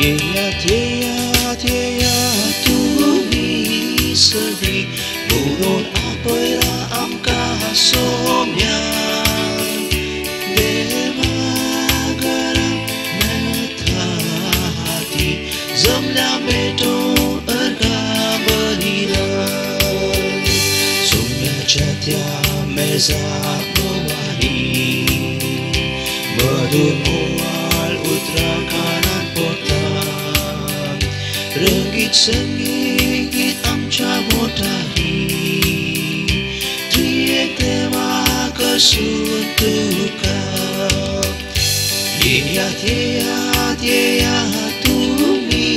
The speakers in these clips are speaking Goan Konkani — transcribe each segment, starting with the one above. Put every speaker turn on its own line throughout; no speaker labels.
येयात येयात येयात तुमी सगळीं म्हणून आपयला आमकां सोम्यान देवा घरा मेळटा ती जमल्या भेटून अर्घां बलिदान सोम्याच्या त्या मेजा भोवारी मधुर मोवाळ उतरां कानांत पडटा रंगीत संगीत आमच्या बोटारी त्रियेक देवाक आसूं तुका येयात येयात येयात तुमी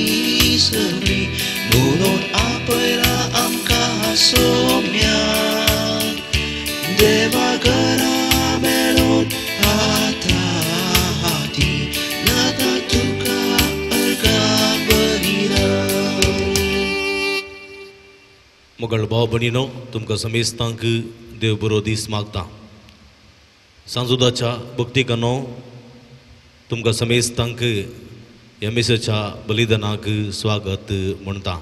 सगळीं म्हणून आपयला आमकां सोम्यान देवा घरा मेळून आतां ती नाता तुका अर्घां बलिदान.
मोगळ भाव भयणीनो, तुमकां समेस्तांक देव बरो दीस मागता. सांजुदाच्या भक्तिकानो तुमकां समेस्तांक ह्या मिसाच्या बलिदानाक स्वागत म्हणटा.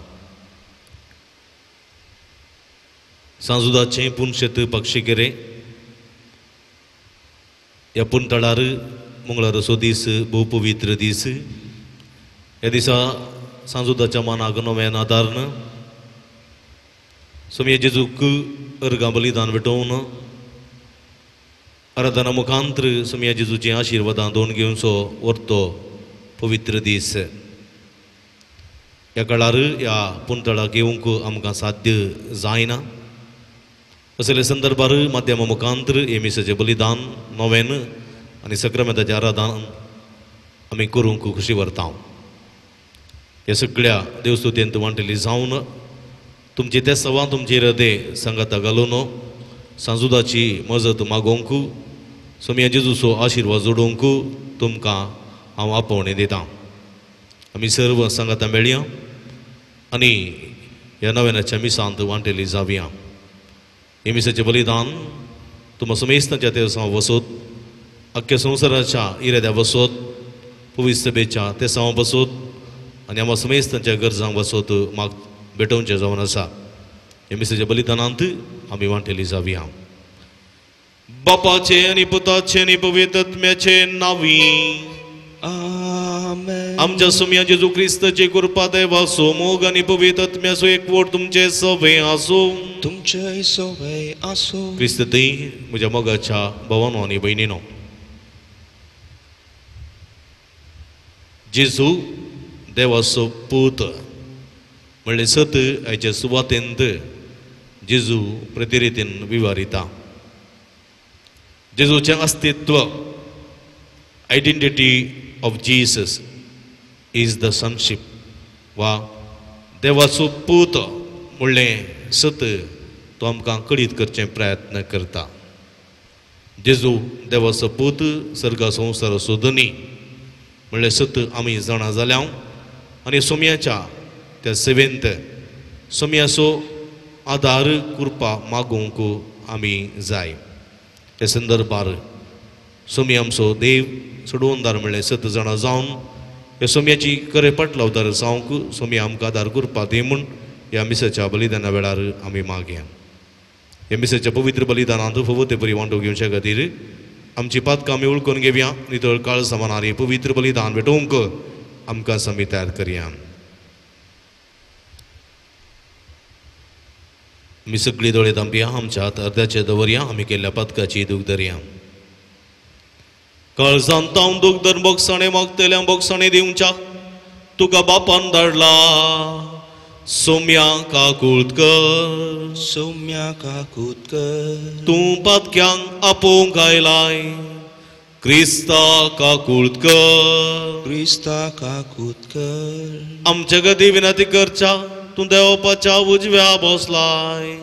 सांजुदाचें पुनशेत पक्षिकेरे ह्या पुनतळार मंगळाराचो दीस भोव पवित्र दीस. ह्या दिसा सांजुदाच्या मानाक नव्यान आदारण सोमये जेजूक अर्घां बलिदान भेटोवन आराधना मुखांत्र सोमया जेजूचीं आशिर्वादां दोन घेवचो व्हरतो पवित्र दीस. ह्या काळार ह्या पुनतळाक येवंक आमकां साध्य जायना. असले संदर्भार माध्यमा मुखांत्र हे मिसाचें बलिदान नव्यान आनी सक्रामेंताचें आराधन आमी करूंक खुशी व्हरता. ह्या सगळ्या देवस्तुतेंत वांटेली जावन तुमचे ते सवां तुमचे हृदय सांगाता घालून सांजुदाची मजत मागोवंक सोमया जेजूचो आशिर्वाद जोडोवंक तुमकां हांव आपोवणें दितां. आमी सर्व सांगाता मेळया आनी ह्या नव्यानाच्या मिसांत वांटेली जावया. हे मिसाचें बलिदान तुमकां समेस्तांच्या तेसांव वसोत, अख्ख्या संवसाराच्या इराद्या वसोत, पवित्र सभेच्या तेसांव बसोत आनी आमकां समेस्तांच्या गरजांक वसोत माग भेटोवचें जावन आसा. हे मिसाच्या बलिदानांत आमी वांटेली जावया. बापाचे आनी पुताचे आनी पवित्र आत्म्याचे नांवी
आमेन.
आमच्या सोमया जेजू क्रिस्ताची कृपा देवाचो मोग आनी पवित्र आत्म्याचो एकवट तुमचे सवे आसूं.
तुमचेय सवे आसूं.
क्रिस्त थंय म्हज्या मोगाच्या भावानो आनी भयणीनो, जेजू देवाचो पूत म्हणलें सत आयचे सुवातेंत जेजू प्रतिरितीन विवारिता. जेजूचें अस्तित्व, identity of Jesus is the sonship वा देवाचो पूत म्हणलें सत तो आमकां कळीत करचें प्रयत्न करता. जेजू देवाचो पूत, सर्गा संवसाराचो धनी म्हणलें सत आमी जाणा जाल्या आनी सोम्याच्या त्या सेवेंत सोम्याचो आदार कृपा मागूंक आमी जाय. ह्या संदर्भार सोमी आमचो देव सोडवणदार म्हणलें सत जाणा जावन ह्या सोम्याची खरें पाटलावदार जावंक सोमी आमकां आदार कृपा दी म्हूण ह्या मिसाच्या बलिदाना वेळार आमी मागया. ह्या मिसाच्या पवित्र बलिदानांत फावो ते बरी वांटो घेवच्या खातीर आमची पातकां आमी वळखून घेवया, नितळ काळ समानार पवित्र बलिदान भेटोवंक आमकां समी तयार करया. आमी सगळीं दोळे धांपया, आमच्या हात अर्द्याचे दवरया, आमी केल्ल्या पातकाची दूख धरया. काळजांत तावन दूख धर बोगसाणे मागतल्या बोगसाणे दिवच्या तुका बापान धाडला. सोम्या काकूत कर,
सोम्या काकूत कर,
तूं पातक्यांक आपोवंक आयलाय. क्रिस्ता काकूत कर,
क्रिस्ता काकूत कर,
आमच्या गती विनंती करच्या तूं देवपाच्या उजव्या बसलाय.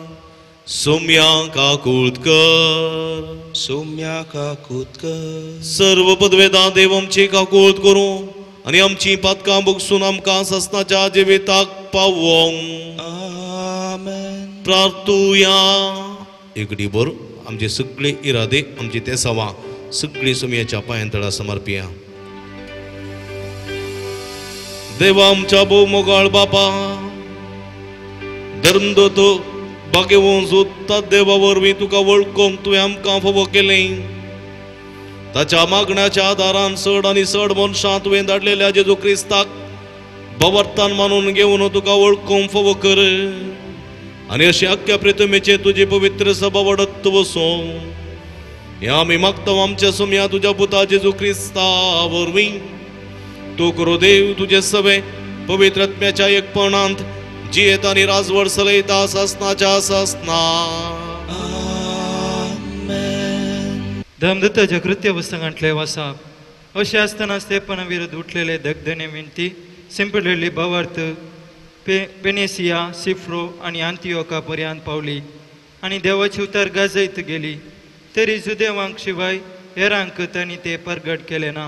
सोम्या काकूत कर,
सोम्या काकूत कर,
सर्व पदवेदां देव आमची काकूत करूं आनी आमची पातकां भोगसून आमकां ससनाच्या जिविताक पावोवंक.
आमेन.
प्रार्थुया. एकडी बर आमचे सगळे इरादे, आमचे ते सवा सगळी सोमयाच्या पांयांतळा समर्पिया. देवा आमच्या भोव मोगाळ बापा, धर्मदत्त भाग्यवंत सोदता देवा वरवीं तुका वळखूंक तुवें आमकां फावो केलें। ताच्या मागण्याच्या आदारान चड आनी चड मनशां तुवें धाडलेल्या जेजू क्रिस्ताक भवर्तान मानून घेवन तुका वळखूंक फावो कर आनी अशी आख्ख्या प्रितमेचे तुजी पवित्र सभा वाडत वसों हें आमी मागता आमच्या सोम्या तुज्या पुता जेजू क्रिस्ता वरवीं। तूं करो देव तुजे सवे पवित्र आत्म्याच्या एकपणांत जियेत आनी राजवड चलयता सासनाच्या सासना।
धर्मदत्ताच्या कृत्य पुस्तकांतले वासाप। अशें आसतना स्तेफाना विरुद्ध उठलेले दगदने विनती सिंपडलेली भावार्थ पेनेसिया सिफ्रो आनी आंतियोका पर्यंत पावली आनी देवाची उतर गाजयत गेली। तरी जुदेवांक शिवाय हेरांक तांणी ते परगट केले ना,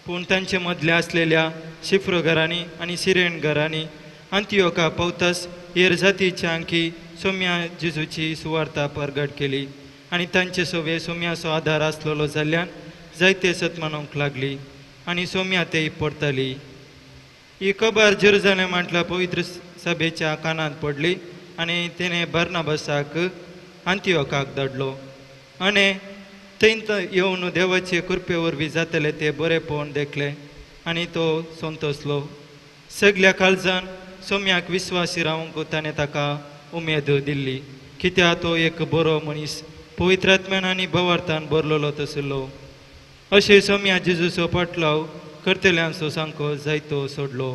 पूण तांचे मदल्या आसलेल्या शिफ्रो घरांनी आनी सिरेन घरांनी आंतियोका पावतास हेर जातीच्या अंकी सोम्या जेजूची सुवार्ता परगट केली आनी तांचे सोवे सोम्याचो आदार आसलेलो जाल्ल्यान जायते सतमानूंक लागली आनी सोम्या ते पडताली। ही खबर जेरुजलेमांतल्या पवित्र सभेच्या कानांत पडली आनी तेणें बार्नाबासाक आंतियोकाक धाडलो आनी थंय येवन देवाचे कृपे वरवीं जातले ते बरेपण देखले आनी तो संतोसलो। सगल्या काळजान सोम्याक विस्वासी रावंक ताणें ताका उमेद दिल्ली, कित्याक तो एक बरो मनीस पवित्र आत्म्यान आनी भवार्थान भरलेलो तसलो। अशें सोम्या जेजूचो पाटलाव करतल्यांचो सामको जायतो सोडलो।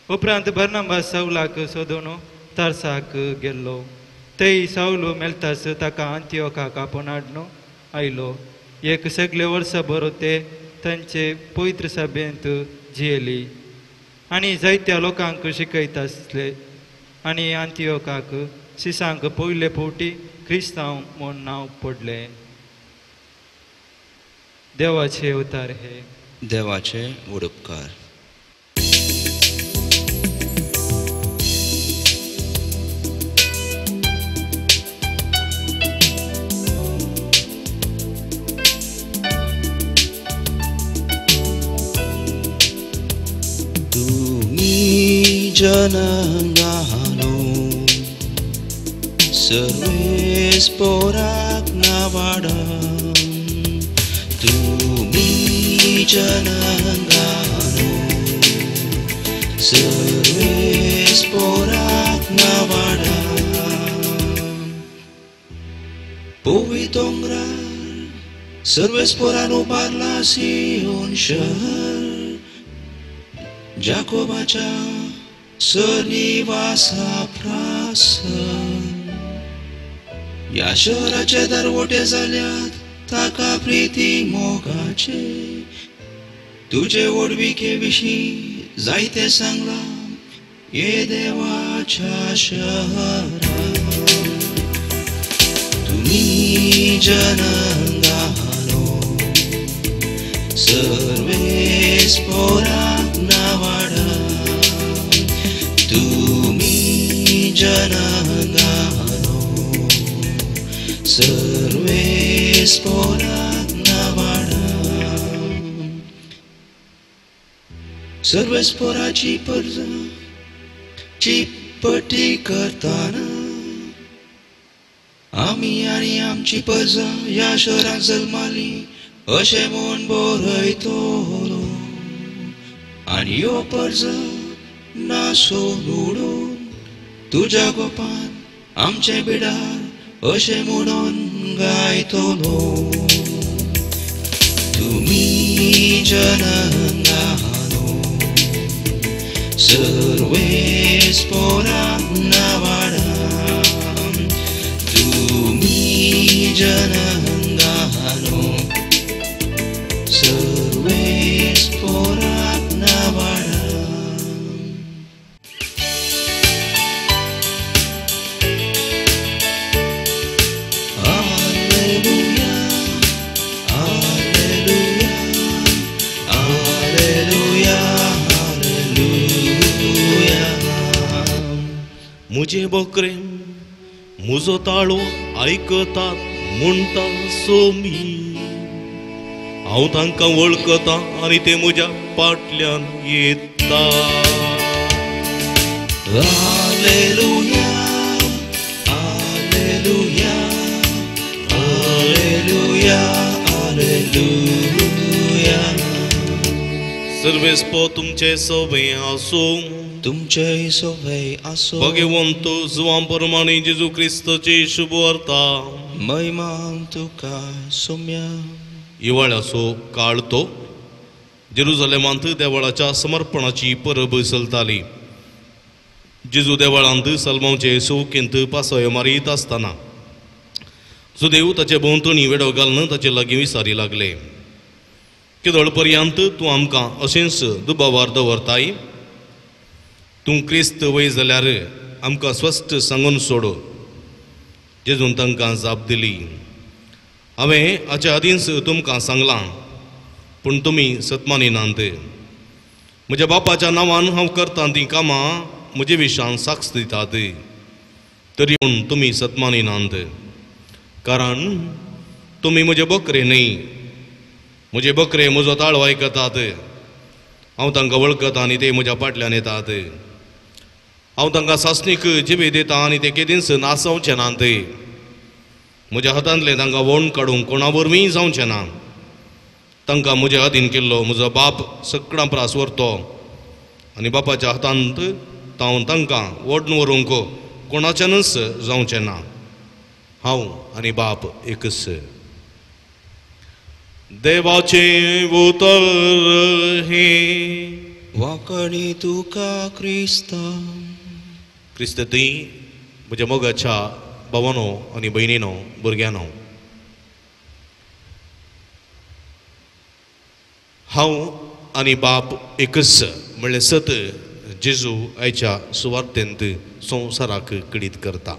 उपरांत बार्नाबास सावलाक सोदून तारसाक गेल्लो। थंय सावलो मेळटाच ताका आंतियोकाक आपोवन हाडून आयलो। एक सगळे वर्सां बरो ते तांचे पवित्र सभेंत जियेली आनी जायत्या लोकांक शिकयत आसले आनी आंतियोकाक शिसांक पयले फावटी क्रिस्तांव म्हूण नांव पडलें। देवाचे अवतार हे
देवाचे उपकार। तुम्ही जनंगानो सर्वेस पोराक नावाडा, तुम्ही जनंगानो सर्वेस पोराक नावाडा। पोवी दोंगरार सर्वेस पोरान उबारला सियोन शहर, जाकोबाच्या सरनिवासा प्रासन। ह्या शहराचे दरवटे जाल्यात ताका प्रिती मोगाचे, तुजे व्हडविके विशीं जायते सांगलां हे देवाच्या शहरा। तुमी जनंगानो सर्वेस पोराक नावाडा, तुमी जनंगानो सर्वेस पोराक नावाडा। सर्वेस पोराची परजा ची पटी करताना आमी आनी आमची परजा ह्या शहरांत जल्माली अशें म्हूण बरयतलो आनी ह्यो परजा नासोवन उडोवन तुज्या गोपान आमचें बिडार अशें म्हणून गायतलो। तुमी जनंगानो सर्वेस पोराक नावाडा, तुमी जनंगानो Sarves पोराक नावाडा। Alleluia, alleluia, alleluia, alleluia.
मुझे बकरे मुजो ताळो आयकतात म्हणटा सोमी, हांव तांकां वळखता आनी ते म्हज्या फाटल्यान येता।
Alleluia, Alleluia, Alleluia, Alleluia.
सर्वेस्पो तुमचे सवे आसूं,
तुमचे सवे आसूं.
भगवंत जुवां परमाणे जेजू क्रिस्ताची शुभवार्ता.
महिमा तुका सोम्या.
हिवाळ्याचो काळ तो जेरुजलेमांत देवळाच्या समर्पणाची परब चलताली. जेजू देवळांत सलमावचे चौकेंत पासयो मारीत आसतना जुदेव ताचे भोंवतणी वेडो घालून ताचे लागीं विसारी लागले, केदळ पर्यंत तूं आमकां अशेंच दुबावार दवरताय? तूं क्रिस्त वय जाल्यार आमकां स्पश्ट सांगून सोड. जेजून तांकां जाप दिली, हांवें हाचे आदींच तुमकां सांगलां, पूण तुमी सतमानिनात. म्हज्या बापाच्या नांवान हांव करतां तीं कामां म्हजे विशान साक्ष दितात, तरी पूण तुमी सतमानिनात, कारण तुमी म्हजे बकरे न्हय. म्हजे बकरे म्हजो ताळो आयकतात, हांव तांकां वळखता आनी ते म्हज्या फाटल्यान येतात. हांव तांकां सासणीक जिवे दिता आनी ते केदींच नासवचे नात. म्हज्या हातांतलें तांकां वोण काडूंक कोणा वरवीं जावचें ना. तांकां म्हज्या अधीन केल्लो म्हजो बाप सगळ्यां प्रास व्हरतो आनी बापाच्या हातांत हांव तांकां ओडून व्हरूंक कोणाच्यानूच जावचें ना. हांव आनी बाप एकच. देवाचें उतर हें.
वांकणी तुका क्रिस्ता.
क्रिस्त थंय म्हज्या मोगाच्या भावानो आनी भयणीनो, भुरग्यांनो, हांव आनी बाप एकच म्हणलें सत जेजू आयच्या सुवार्तेंत संवसाराक कळीत करता.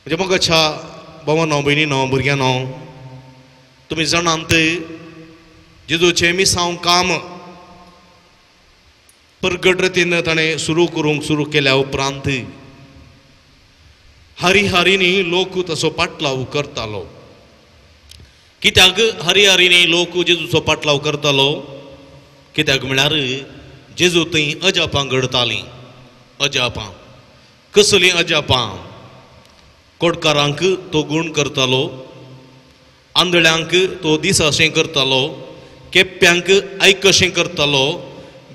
म्हज्या मोगाच्या भावानो, भयणीनो, भुरग्यांनो, तुमी जाणात जेजूचें मिसांव काम परगट रितीन ताणें सुरू करूंक सुरू केल्या उपरांत हरी हरीनी लोक तसो पाटलाव करतालो. कित्याक हरी हरीनी लोक जेजूचो पाटलाव करतालो? कित्याक म्हळ्यार जेजू थंय अजापां घडतालीं. अजापां कसलीं अजापां? कोटकारांक तो गूण करतालो, आंधळ्यांक तो दिसाशें करतालो, केप्प्यांक आयकशें करतालो,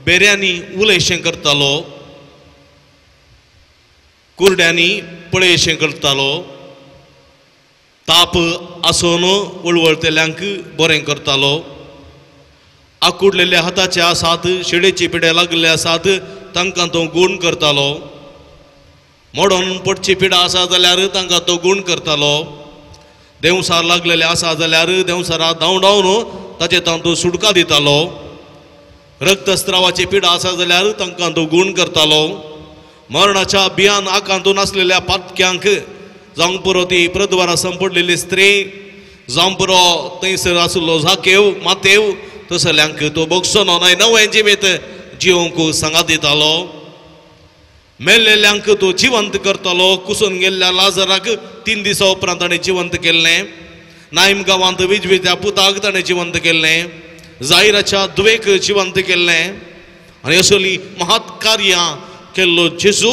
बेऱ्यांनी उलयशें करतालो, कुरड्यांनी पळयशें करतालो, ताप आसून वळवळतेल्यांक बरें करतालो, आकुडलेल्या हाताचे आसात, शेळेची पिड्या लागले आसात तांकां तो गूण करतालो, मोडोन पडची पिडा आसा जाल्यार तांकां तो गूण करतालो, देंवसार लागलेले आसा जाल्यार देंवसारा धांवडावन ताचे तांतूं सुटका दितालो, रक्तस्रावाची पिडा आसा जाल्यार तांकां तो गूण करतालो, मरणाच्या बियान आकांतून आसलेल्या पातक्यांक जावंक पुरो ती प्रद्वारा संपडलेली स्त्री, जावंक पुरो थंयसर आसलो झाकेव मातेव, तसल्यांक तो बगसो न्हय नवें जिवीत जिवंक सांगात दितालो, मेल्लेल्यांक तो जिवंत करतालो. कुसून गेल्ल्या लाजराक 3 दिसां उपरांत ताणें जिवंत केल्लें, नायम गांवांत विजवित्या पुताक ताणें जिवंत केल्लें, जायराच्या दुवेक जिवंत केल्लें आनी असली महत् कार्यां केल्लो जेजू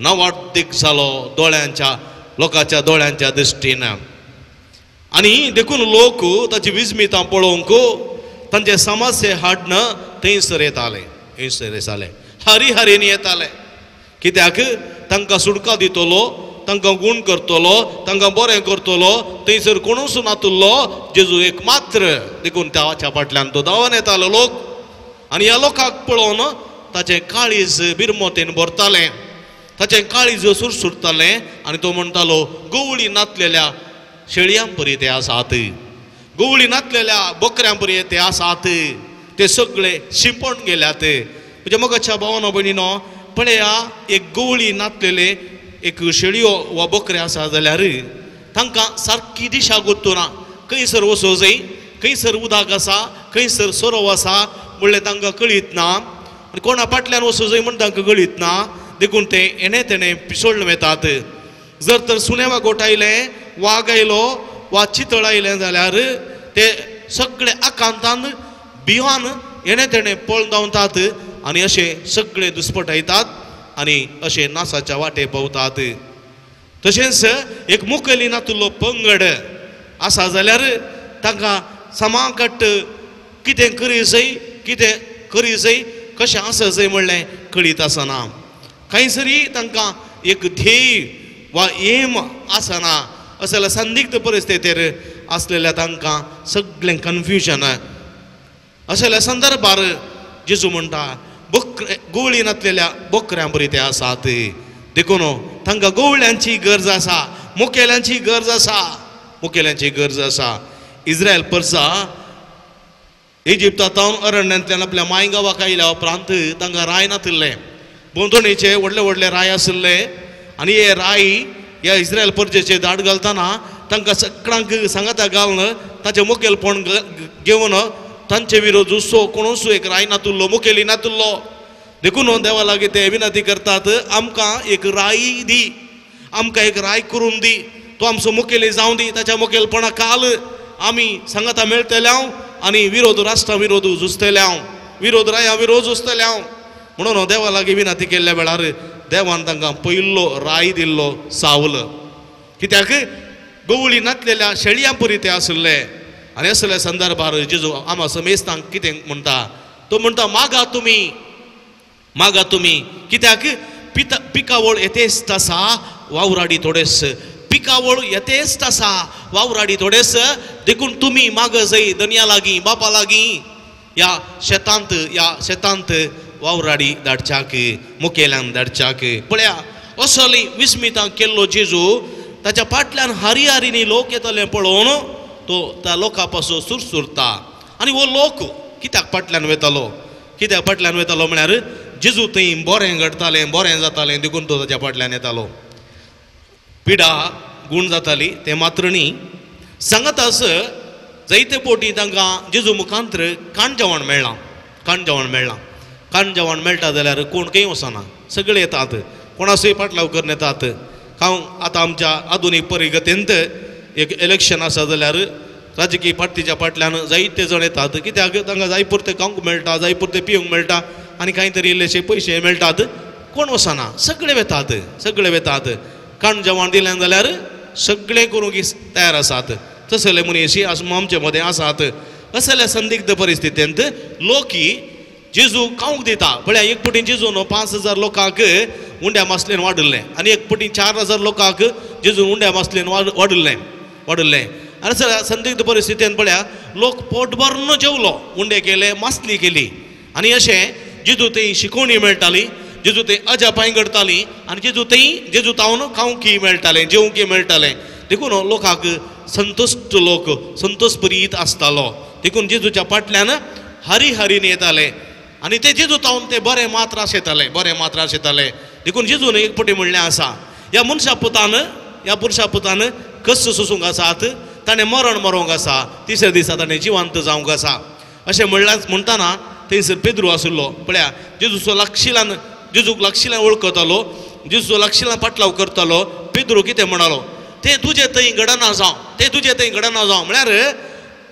नावाडदीक जालो दोळ्यांच्या लोकांच्या दोळ्यांच्या दृश्टीन. आनी देखून लोक ताची विस्मितां पळोवंक तांचे समस्ये हाडन थंयसर येताले, थंयसर येताले, हरी हरीन येताले. कित्याक? तांकां सुटका दितलो, तांकां गूण करतलो, तांकां बरें करतलो. थंयसर कोणूच नातुल्लो जेजू एक मात्र. देखून त्याच्या फाटल्यान तो धांवन येतालो लोक आनी ह्या लोकांक पळोवन ताचें काळीज बिरमोतेन भरतालें, ताचें काळीज सुरसुरतालें आनी तो म्हणटालो, गवळी नातलेल्या शेळयां परी ते आसात, गवळी नातलेल्या बोकऱ्यां परी ते आसात, ते सगळे शिंपण गेल्यात. म्हज्या मोगाच्या भावानो भयणीनो, पळया एक गवळी नातलेले एक शेळयो वा बोकरे आसा जाल्यार तांकां सारकी दिशा गोत्तुना, खंयसर वचो जाय, खंयसर उदक आसा, खंयसर सोरोव आसा म्हणलें तांकां कळीत ना, आनी कोणा फाटल्यान वचो जाय म्हण तांकां कळीत ना. देखून ते येणे तेणे पिसोळ्ळ वेतात. जर तर सुणे वागोट आयलें, वाग आयलो वा चितळ आयलें जाल्यार ते सगळे आकांतान भियान येणे तेणे पळोवन धांवतात आनी अशे सगळे दुस्पटायतात आनी अशे नासाच्या वाटे पावतात. तशेंच एक मुखेली नातुल्लो पंगड आसा जाल्यार तांकां समाकट कितें करी जाय कितें करी जाय कशें आसा जाय म्हणलें कळीत आसना. कांय सरी तांकां एक ध्येय वा एम आसना. असल्या संदिग्ध परिस्थितीर आसलेल्या तांकां सगळें कन्फ्युजन. असल्या संदर्भार जेजू म्हणटा बोकरे गोवळी नातलेल्या बोकऱ्यां बरी ते आसात. देखून तांकां गोवळ्यांची गरज आसा, मुखेल्यांची गरज आसा, मुखेल्यांची गरज आसा. इस्रायल परसा इजिप्तांत अरण्यांतल्यान आपल्या माय गांवाक आयल्या उपरांत तांकां राय नातिल्ले, भोंवतणीचे व्हडले व्हडले राय आशिल्ले आनी हे राय ह्या इस्रायल परजेचे दाट घालतना तांकां सगळ्यांक सांगाता घालून ताचें मुखेलपण घेवन तांचे विरोध जुसो कोणूच एक राय नातुल्लो, मुखेली नातुल्लो. देखून देवा लागीं ते विनंती करतात, आमकां एक राय दी, आमकां एक राय करून दी, तो आमचो मुखेली जावं दी, ताच्या मुखेलपणा काल आमी सांगाता मेळटले हांव आनी विरोध राष्ट्रा विरोध झुजतले हांव, विरोध राया विरोध झुजतले हांव. म्हणून देवा लागीं विनंती केल्ल्या वेळार देवान तांकां पयलो राय दिल्लो सावल. कित्याक गवळी नातलेल्या शेळयां परी ते आशिल्ले. आनी असल्या संदर्भार जेजू आमा समेस्तांक कितें म्हणटा, तो म्हणटा मागा तुमी, मागा तुमी. कित्याक पिकावळ येतेस्त आसा वावराडी थोडेस, पिकावळ येतेस्त आसा वावराडी थोडेस, देखून तुमी माग जाय दनया लागीं बापा लागीं ह्या शेतांत, ह्या शेतांत वावराडी धाडच्याक, मुखेल्यान धाडच्याक. पळया असली विस्मितां केल्लो जेजू ताच्या फाटल्यान हारी हारीनी लोक येतले पळोवन तो त्या लोकां पासून सुरसुरता. आनी हो लोक कित्याक फाटल्यान वेतालो, कित्याक फाटल्यान वेतालो म्हळ्यार जेजू थंय बरें घडटालें, बरें जातालें, देखून तो ताच्या फाटल्यान येतालो. पिडा गूण जाताली तें मात्र न्ही, सांगातास जायते पोटी तांकां जेजू मुखांत्र काण जेवण मेळ्ळां, काण जेवण मेळ्ळां. काण जेवण मेळटा जाल्यार कोण खंय वचना, सगळे येतात, कोणासूय फाटलाव करून येतात. हांव आतां आमच्या आधुनीक परिगतींत एक इलेक्शन आसा जाल्यार राजकीय पार्टीच्या फाटल्यान जायते जाण येतात. कित्याक तांकां जाय पुरतें खावंक मेळटा, जाय पुरतें पिवंक मेळटा आनी कांय तरी इल्लेशे पयशे मेळटात. कोण वचना, सगळे वेतात, सगळे वेतात. काण जेवण दिलें जाल्यार सगळें करूंक तयार आसात. तसले मनीस आमचे मदें आसात. असल्या संदिग्ध परिस्थितींत लोकी जेजू खावंक दिता. पळया एक पटी जेजून 5000 लोकांक उंड्या मासलेन वाडिल्लें आनी एक पटी 4000 लोकांक जेजून उंड्या मासलेन वाडिल्लें वाडिल्लें. आनी सर संदिग्ध परिस्थितीन पळया लोक पोट भरून जेवलो, उंडे केले, मासली केली आनी अशें जेजू थंय शिकोवणी मेळटाली, जेजू थंय अजापांय घडटाली आनी जेजू थंय जेजू तावन खावंकी मेळटालें, जेवंकी मेळटालें. देखून लोकांक संतुश्ट लोक संतोष प्रीत आसतालो. देखून जेजूच्या फाटल्यान हरी हरीन येताले आनी ते जेजू तावन ते बरें मात्र आशेताले, बरें मात्र आशेताले. देखून जेजून एक पटी म्हणलें आसा, ह्या मनशा पुतान, ह्या पुरुशा पुतान कश्ट सोसूंक आसात, ताणें मरण मरोंक आसा, तिसऱ्या दिसा ताणें जिवंत जावंक आसा. अशें म्हणल्यार म्हणटाना थंयसर पेद्रू आशिल्लो. पळया जेजूचो लागशिलान, जेजूक लागशिलान वळखतालो, जेजूचो लागशिलान पाटलाव करतालो. पेद्रू कितें म्हणालो, तें तुजें थंय घडना जावं, तें तुजें थंय घडना जावं. म्हळ्यार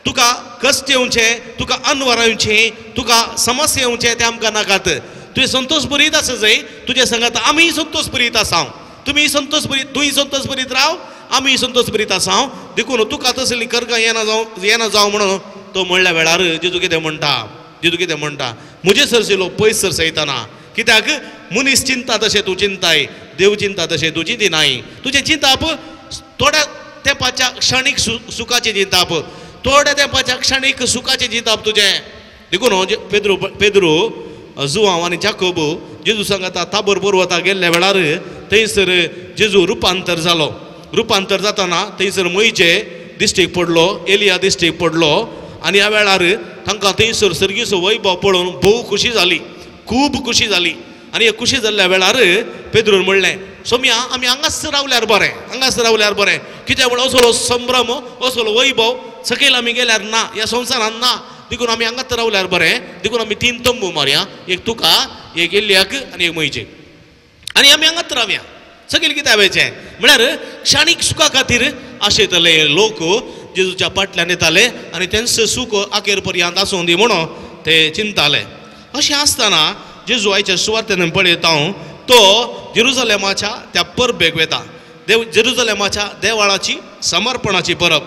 तुका कश्ट येवचें, तुका अनवर येवचें, तुका समस्या येवचें तें आमकां नाकात. तुवें संतोष भरीत आसा जाय, तुज्या सांगात आमी संतोष भरीत आसा, तुमी संतोष भरीत, तूंय संतोष भरीत राव, आमी संतोष भरीत आसा. देखून तुका तसली करकां येना जावं, येना जावं म्हणून तो म्हणल्या वेळार जेजू कितें म्हणटा, जेजू कितें म्हणटा, म्हजे सरशी लोक पयस सरसयतना. कित्याक मनीस चिंता तशें तूं चिंताय, देव चिंता तशें तूं चिंतिनाय. तुजें चिंताप थोड्या तेंपाच्या क्षणीक सुखाचें चिंताप, थोड्या तेंपाच्या क्षणीक सुखाचें चिंताप तुजें. देखून पेद्रू पेद्रू जुवांव आनी जाकोब जेजू सांगता ताबर पर्वता गेल्ल्या वेळार थंयसर जेजू रुपांतर जालो. रुपांतर जाताना थंयसर मयचे दिश्टीक पडलो, एलिया दिश्टीक पडलो आनी ह्या वेळार तांकां थंयसर सर्गीचो वैभव पळोवन भोव खुशी जाली, खूब खुशी जाली. आनी हे खुशी जाल्ल्या वेळार पेद्रून म्हणलें, सोम्या आमी हांगाच रावल्यार बरें, हांगाच रावल्यार बरें. कित्याक म्हळ्यार असलो संभ्रम, असलो वैभव सकयल आमी गेल्यार ना, ह्या संवसारान ना. देखून आमी हांगाच रावल्यार बरें. देखून आमी 3 तंबू मारया, एक तुका, एक एलियाक आनी एक मयचेक, आनी आमी हांगाच रावया. सकयल कित्याक वयचें म्हळ्यार क्षणीक सुखा खातीर आशेतले लोक जेजूच्या फाटल्यान येताले आनी तेंचें सूख अखेर पर्यंत आसूं दी म्हणून ते चिंताले. अशें आसतना जेजू आयच्या सुवार्तेन पळयता तो जेरुजलेमाच्या त्या परबेक वेता. देव जेरुजलेमाच्या देवाळाची समर्पणाची परब.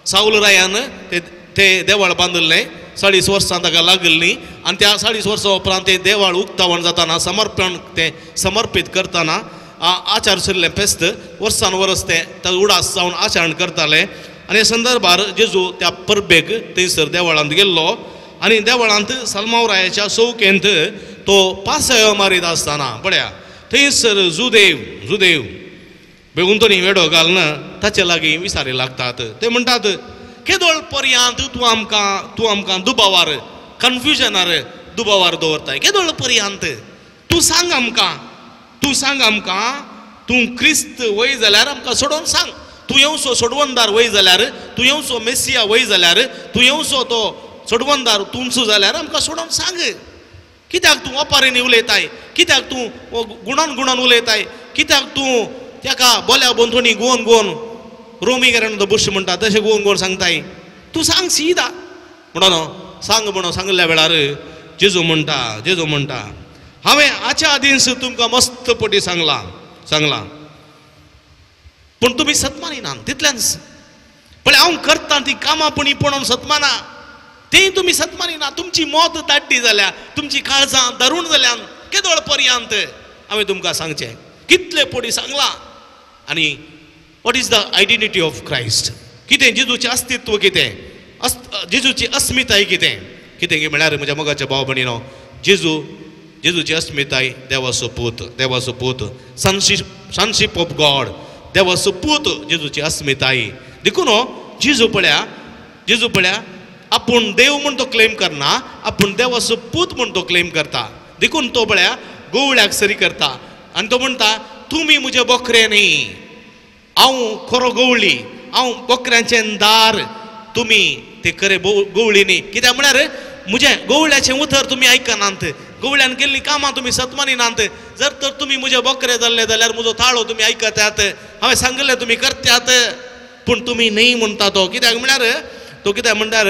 साऊल रायान ते देवाळ बांदिल्लें, 40 वर्सां ताका लागिल्लीं आनी त्या 40 वर्सां उपरांत तें देवाळ उक्तावण जाताना समर्पण तें समर्पीत करतना आचार सरलें फेस्त वर्सान वर्स तें ताजो उडास जावन आचरण करताले. आनी हे संदर्भार जेजू त्या परबेक थंयसर देवळांत गेल्लो आनी देवळांत सलमाव रायाच्या चौकेंत तो पासयो मारीत आसतना पळया थंयसर जुदेव जुदेव बेगुंतनी वेडो घालून ताचे लागीं विसारी लागतात. ते म्हणटात केदोळ पर्यांत तूं आमकां दुबावार कन्फ्युजनार दुबावार दवरताय, केदोळ पर्यांत तूं सांग आमकां, तूं सांग आमकां, तूं क्रिस्त वय जाल्यार आमकां सोडोवन सांग, तूं येवचो सोडवणदार वय जाल्यार, तूं येवचो मेसिया वय जाल्यार, तूं येवचो तो सोडवणदार तुमचो जाल्यार आमकां सोडोवन सांग. कित्याक तूं ओपारींनी उलयताय, कित्याक तूं गुणान गुणान उलयताय, कित्याक तूं तेका बोल्या बोंथोणी गोवन गोवन रोमी कारण तो बुश म्हणटा तशें गोवन गोवन सांगताय, तूं सांग सीदा म्हणून सांग म्हणून सांगिल्ल्या वेळार जेजू म्हणटा, जेजू म्हणटा हांवें आच्या आदींच तुमकां मस्त पटी सांगलां सांगलां पूण तुमी सतमानिना तितल्यानच. पळय हांव करता ती कामां पूण पळोवन सतमाना ती तुमी सतमानिना, तुमची मत दाड्डी जाल्या, तुमची काळजां दारूण जाल्यान केदोळ पर्यांत हांवें तुमकां सांगचें कितले पटी सांगलां. आनी what is the identity of Christ, कितें जेजूचें अस्तित्व, कितें जेजूची अस्मिताय कितें, कितें की म्हळ्यार म्हज्या मोगाच्या भाव भयणीनो जेजू जेजूची अस्मिताय देवाचो पूत, देवाचो पूत, सनशीप ऑफ गॉड, देवाचो पूत जेजूची अस्मिताय. देखून जेजू पळया, जेजू पळया आपूण देव म्हूण तो क्लेम करना, आपूण देवाचो पूत म्हूण तो क्लेम करता. देखून तो पळया गोवळ्याक सरी करता आनी तो म्हणटा तुमी म्हजे बोकरे न्ही, हांव खरो गवळी, हांव बोकऱ्यांचें दार, तुमी ते खरे गवळी न्ही. कित्याक म्हळ्यार म्हजें गवळ्याचें उतर तुमी आयकनात, गवळ्यान केल्लीं कामां तुमी सतमानिनात. जर तर तुमी म्हजे बोकरे जाल्ले जाल्यार म्हजो ताळो तुमी आयकतात, हांवें सांगिल्लें तुमी करतात, पूण तुमी न्ही म्हणटा तो. कित्याक म्हळ्यार तो कित्याक म्हणल्यार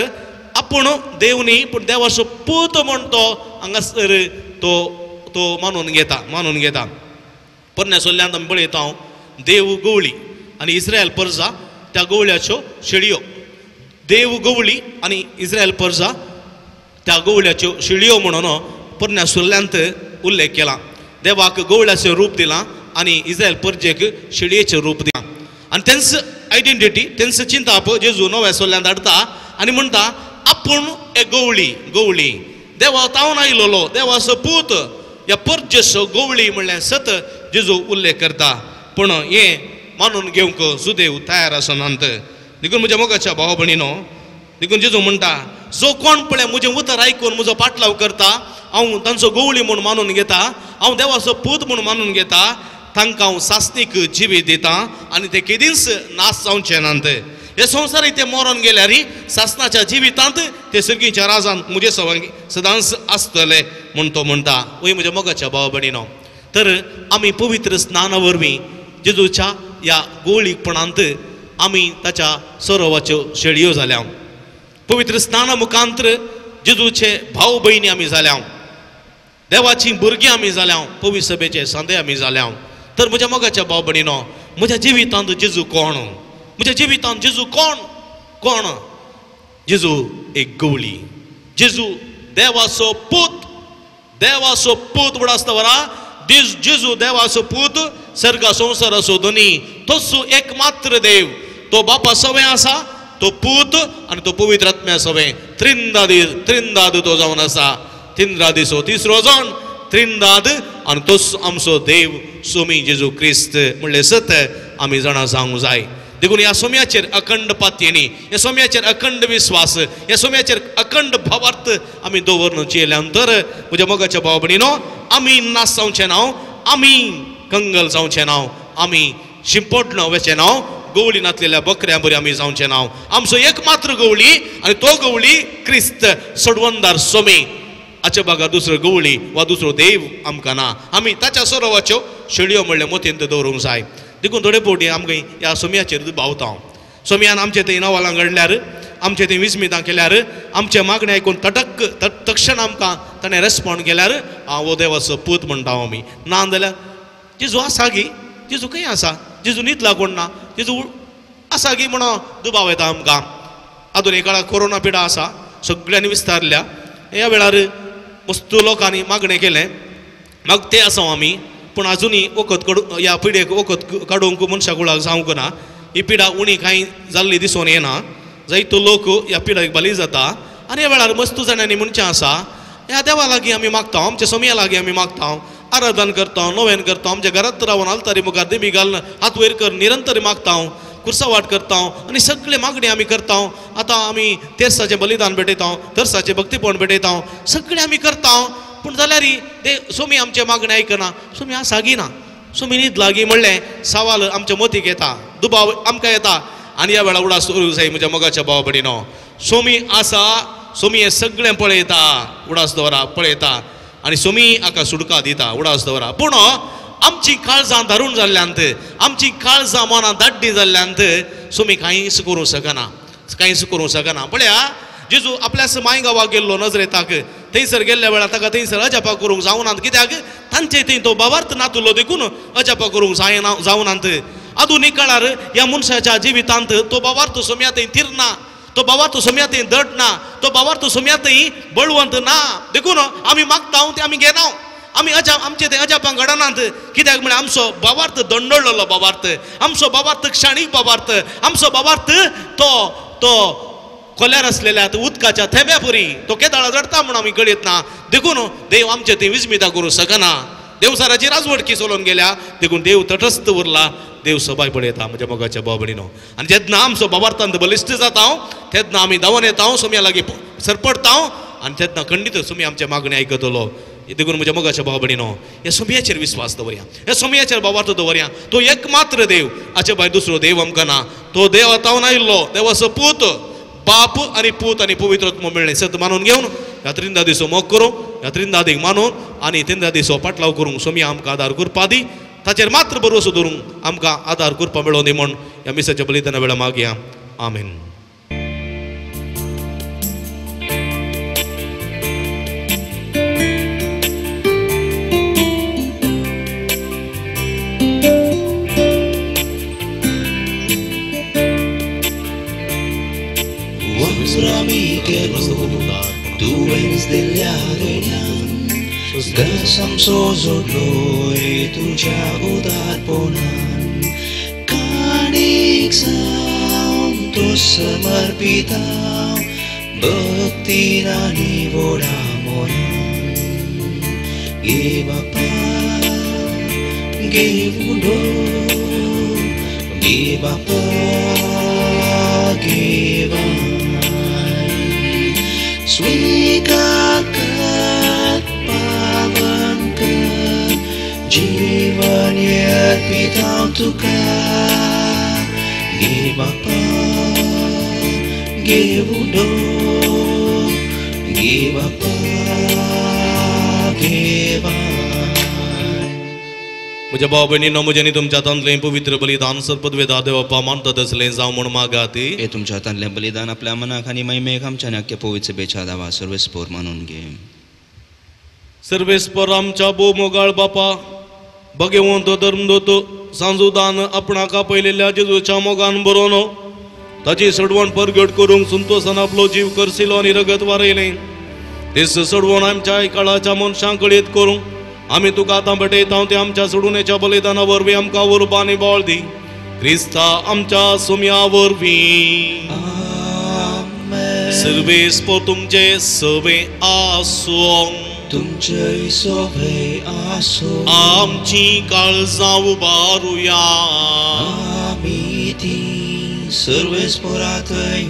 आपूण देव न्ही पूण देवाचो पूत म्हूण तो हांगासर तो तो मानून घेता, मानून घेता. पोरण्या सोल्ल्यांत आमी पळयता हांव देव गवळी आनी इस्रायल परजा त्या गवळ्याच्यो शेळयो, देव गवळी आनी इस्रायल परजा त्या गवळ्याच्यो शेळयो म्हणून पोरण्या सुल्ल्यांत उल्लेख केला. देवाक गवळ्याचें रूप दिलां आनी इस्रायल परजेक शेळयेचें रूप दिलां आनी तेंच आयडेंटिटी तेंच चिंताप जेजू नव्या सोल्ल्यांत हाडटा आनी म्हणटा आपूण एक गवळी, गवळी देवा तावन आयलोलो देवाचो पूत, ह्या परजेचो गवळी म्हणल्यार सत जेजू उल्लेख करता. पूण हें मानून घेवंक सुदेव तयार आसनात. देखून म्हज्या मोगाच्या भाव भयणीनो देखून जेजू म्हणटा जो कोण पळय म्हजें उतर आयकून म्हजो पाटलाव करता, हांव तांचो गवळी म्हूण मानून घेता, हांव देवाचो पूत म्हूण मानून घेता, तांकां हांव सासणीक जिवीत दिता आनी ते केदींच नाश जावचे नात. हे संवसारीक ते मरोन गेल्यार सासणाच्या जिवितांत ते सर्गीच्या राजान म्हजे सवंगी सदांच आसतले म्हूण तो म्हणटा. वय म्हज्या मोगाच्या भाव भयणीनो, तर आमी पवित्र स्नाना वरवीं जेजूच्या ह्या गोळीपणांत आमी ताच्या सरोवाच्यो शेळयो जाल्या. पवित्र स्नाना मुखांतर जेजूचे भाव भयणी आमी जाल्या, देवाची भुरगीं आमी जाल्या, पवित्र सभेचे सांदे आमी जाल्या. तर म्हज्या मोगाच्या भाव भयणीनो म्हज्या जिवितांत जेजू कोण, म्हज्या जिवितांत जेजू कोण, कोण? जेजू एक गवळी, जेजू देवाचो पूत, देवाचो पूत म्हूण आसता बरा, जेजू देवाचो पूत, सर्गा संवसाराचो धनी, तोच एकमात्र देव, तो बापा सवें आसा, तो पूत आनी तो पवित्र आत्म्या सवें, त्रिंदादी त्रिंदाद तो जावन आसा, तिंद्रादीचो तिसरो जाण त्रिंदाद आनी तोच आमचो देव सोमी जेजू क्रिस्त म्हणलें सत आमी जाणा जावंक जाय. देखून ह्या सोम्याचेर अखंड पातयेणी, ह्या सोम्याचेर अखंड विस्वास, ह्या सोम्याचेर अखंड भावार्थ आमी दवरून चेल्या नंतर म्हज्या मोगाच्या भाव भयणीनो आमी नाश जावचें ना, आमी कंगल जावचें ना, आमी शिंपडलो वचें ना, गवळी नातलेल्या बकऱ्यां बरी आमी जावचें ना. आमचो एकमात्र गवळी आनी तो गवळी क्रिस्त सोडवणदार सोमी. हाचे बागा दुसरो गवळी वा दुसरो देव आमकां ना. आमी ताच्या सरोवाच्यो शेळयो म्हणलें मोतींत दवरूंक जाय. देखून थोडे फावटी आमकां ह्या सोम्याचेर भावता. सोम्यान आमचे थंय नवालां घडल्यार आमचे थंय विस्मितां केल्यार आमचे मागणें आयकून तटक तक्षण आमकां ताणें रेस्पोंड केल्यार हांव हो देवाचो पूत म्हणटा आमी. ना जाल्यार जेजू आसा गी, जेजू खंय आसा, जेजू न्हीद लागून ना, जेजू आसा गी म्हणून दुबाव येता आमकां. आधुनीक काळार कोरोना पिडा आसा सगळ्यांनी विस्तारल्या. ह्या वेळार वस्तू लोकांनी मागणें केलें मागते आसा आमी, पूण आजुनूय वखद काडू ह्या पिडेक वखद काडूंक मनशा कुळाक जावंक ना. ही पिडा उणी कांय जाल्ली दिसून येना. जायतो लोक ह्या पिडाक बली जाता आनी ह्या वेळार मस्तू जाणांनी म्हणचें आसा ह्या देवा लागीं आमी मागता, आमच्या सोमया लागीं आमी मागता, आराधन करता, नोवेन करता, आमच्या घरांत रावन आलतारी मुखार दिमी घालून हात वयर कर निरंतर मागता, कुर्सावाट करता आनी सगळे मागणी आमी करता. आतां आमी तेर्साचें बलिदान भेटयता, तेर्साचें भक्तीपण भेटयता, सगळें आमी करता. पूण जाल्यार ते सोमी आमचें मागणें आयकना, सोमी आसा गी ना, सोमी न्हीद लागीं म्हणलें सवाल आमच्या मतीक येता, दुबाव आमकां येता. आनी ह्या वेळार उडास करूंक जाय म्हज्या मोगाच्या भाव भयणीनो, सोमी आसा, सोमी हें सगळें पळयता, उडास दवरा पळयता आनी सोमी हाका सुटका दिता, उडास दवरा. पूण आमची काळजां धारून जाल्ल्यांत, आमची काळजां मनां दाड्डी जाल्ल्यांत सोमी कांयच करूंक शकना, कांयच करूंक शकना. पळया जेजू आपल्याच माय गांवाक गेल्लो नजरेताक, थंयसर गेल्ल्या वेळार ताका थंयसर अजापा करूंक जावनात. कित्याक तांचे थंय तो बाबार्थ नातुलो देखून अजापा करूंक जायना जावनात. आधुनीक काळार ह्या मनशाच्या जिवितांत तो बाबार्थ सोम्या थंय थिरना, तो बाबार्थ सोम्या थंय दट ना, तो बाबार्थ सोम्या थंय बळवंत ना. देखून आमी मागता ते आमी घेना, आमी अजाप आमचे ते अजापां घडनात. कित्याक म्हळ्यार आमचो बाबार्थ दंडळलेलो बाबार्थ, आमचो बाबार्थ क्षणीक बाबार्थ, आमचो बाबार्थ तो तो कोल्यार आसलेल्या उदकाच्या थेंब्या पुरी तो केदाळा जडता म्हूण आमी कळयत ना. देखून देव आमचे थंय विस्मिता करूंक शकना. देवसाराची राजवटकी चलोवन गेल्या देखून देव तटस्थ उरला, देव सबाय पळयता म्हज्या मोगाच्या भाव भयणीनो. आनी जेन्ना आमचो बाबार्थांत बलिश्ट जाता तेन्ना आमी धांवन येता, सोम्या लागीं सरपडटा आनी तेन्ना खंडीत सोमी आमच्या मागणें आयकतलो. देखून म्हज्या मोगाच्या भाव भयणीनो ह्या सोमयाचेर विस्वास दवरया, ह्या सोमयाचेर बाबार्थ दवरया. तो एकमात्र देव, हाचे भायर दुसरो देव आमकां ना. तो देव आतां आयिल्लो देवाचो पूत, बाप आनी पूत आनी पवित्र आत्मो मेळ्ळें सत मानून घेवन ह्या त्रिंदा दिसो मोग करूं, ह्या त्रिंदादीक मानून आनी त्रिंदा दिसो पाटलाव करूंक सोमी आमकां आदार करपा दी, ताचेर मात्र भरवसो धरूंक आमकां आदार करपा मेळों दी म्हूण ह्या मिसाच्या बलिदाना वेळार मागया. आमेन.
आमचो जोडलोय तुज्या उदारपणान, काणीक जावन तो समर्पिता भक्तीन आनी व्हडा मोनान. गे बापा गे उलो, गे बापा गे बाय, स्वीकार पावन कर जीवन अर्पिता तुका. गे बापा गे उलो, गे बापा गे बाय.
म्हज्या भाव भयणीनो म्हजें आनी तुमच्या हातांतलें पवित्र बलिदान सर्पदवेदा देवप्पा मानता तसलें जावं म्हूण मागात.
हे तुमच्या हातांतलें बलिदान आपल्या मनाक आनी महिमेक आमच्या आख्या पवित्र बेच्या दावा सर्वेस्पोर मानून घे.
सर्वेस्पर आमच्या भोव मोगाळ बापा, भगवंत धर्मदूत सांजुदान आपणाक आपयलेल्या जेजूच्या मोगान बरोवन ताची सडवण परगट करूंक संतोसान आपलो जीव करसिलो आनी रगत वारयलें. तेच सडवण आमच्या काळाच्या मनशांक कळीत करूंक आमी तुका आतां भेटयता ते आमच्या सोडूनेच्या बलिदाना वरवीं आमकां उर्बा आनी बळ दी, क्रिस्ता आमच्या सोम्या वरवीं. सर्वेस्पर तुमचे सवे आसूं,
तुमचे सवे आसूं.
आमची काळजां उबारुया,
आमी ती सर्वेस्पराथंय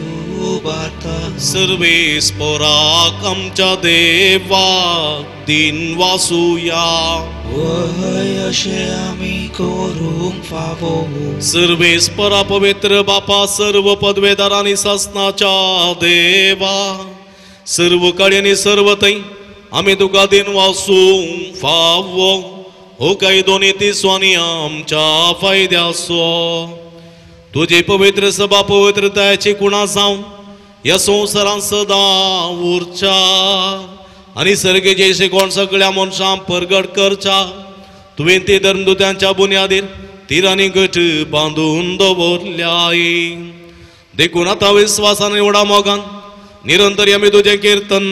उबारता.
सर्वेस्पराक आमच्या देवाक दिन वासुया,
वय अशें आमी करूंक फावो.
सर्वेस्परा पवित्र बापा, सर्व पदवेदार आनी सासनाच्या देवा, सर्व कडेन आनी सर्व थंय आमी तुका दिन वासूंक फावो. हो कायदो नीतीचो आनी आमच्या फायद्याचो तुजी पवित्र सभा पवित्रतायेची कुणा जावं ह्या संवसारान सदां उरच्या आनी सर्गेचे शिकवण सगळ्या मनशांक परगट करच्या. तुवें ती धर्मदुत्यांच्या बुन्यादीर तिरांनी गट बांदून दवरल्याय. देखून आतां विस्वासान व्हडा मोगान निरंतर आमी तुजें किर्तन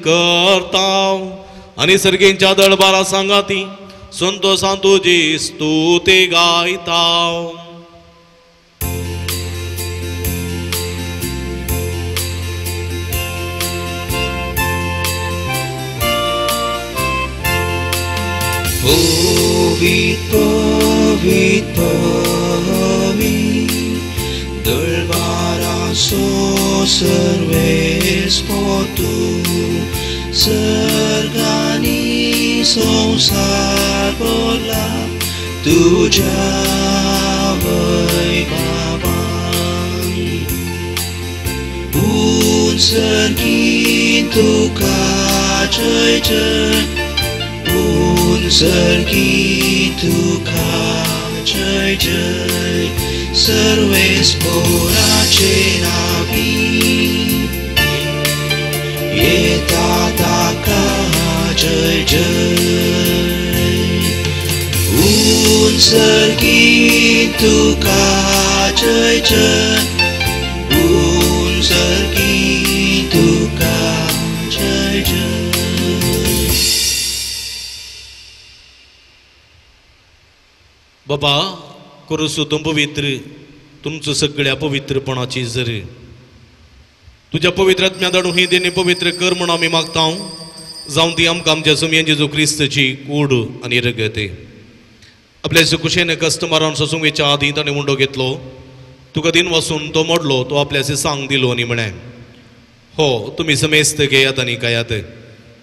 करता आनी सर्गेंच्या दळबारा सांगाती संतोसान तुजी स्तुती गायता.
पवित पवित पवित दळबाराचो सर्वेस्पोतू सर्गानी संवसार भरला तुज्या वैभवान. उंच तुका जय जय, उंच तुका जय जय, सर्वेस्पोराचे नावी येता ताका जय जय. उंच तुका जय जय, उंच तुका जय जय.
बाबा कोरुसू तूं पवित्र, तुमचो सगळ्या पवित्रपणाची जर तुज्या पवित्र आत्म्या धाडून ही देणी पवित्र कर म्हूण आमी मागता. जावं ती आमकां आमच्या सुमयेन जेजू क्रिस्ताची कूड आनी रगत. आपल्या कुशेन कस्टमरान सोसूंक आदीं ताणें उंडो घेतलो, तुका दिन वसून तो मोडलो, तो आपल्याचे सांग दिलो आनी म्हळें, हो तुमी समेस्त घेयात आनी खायात,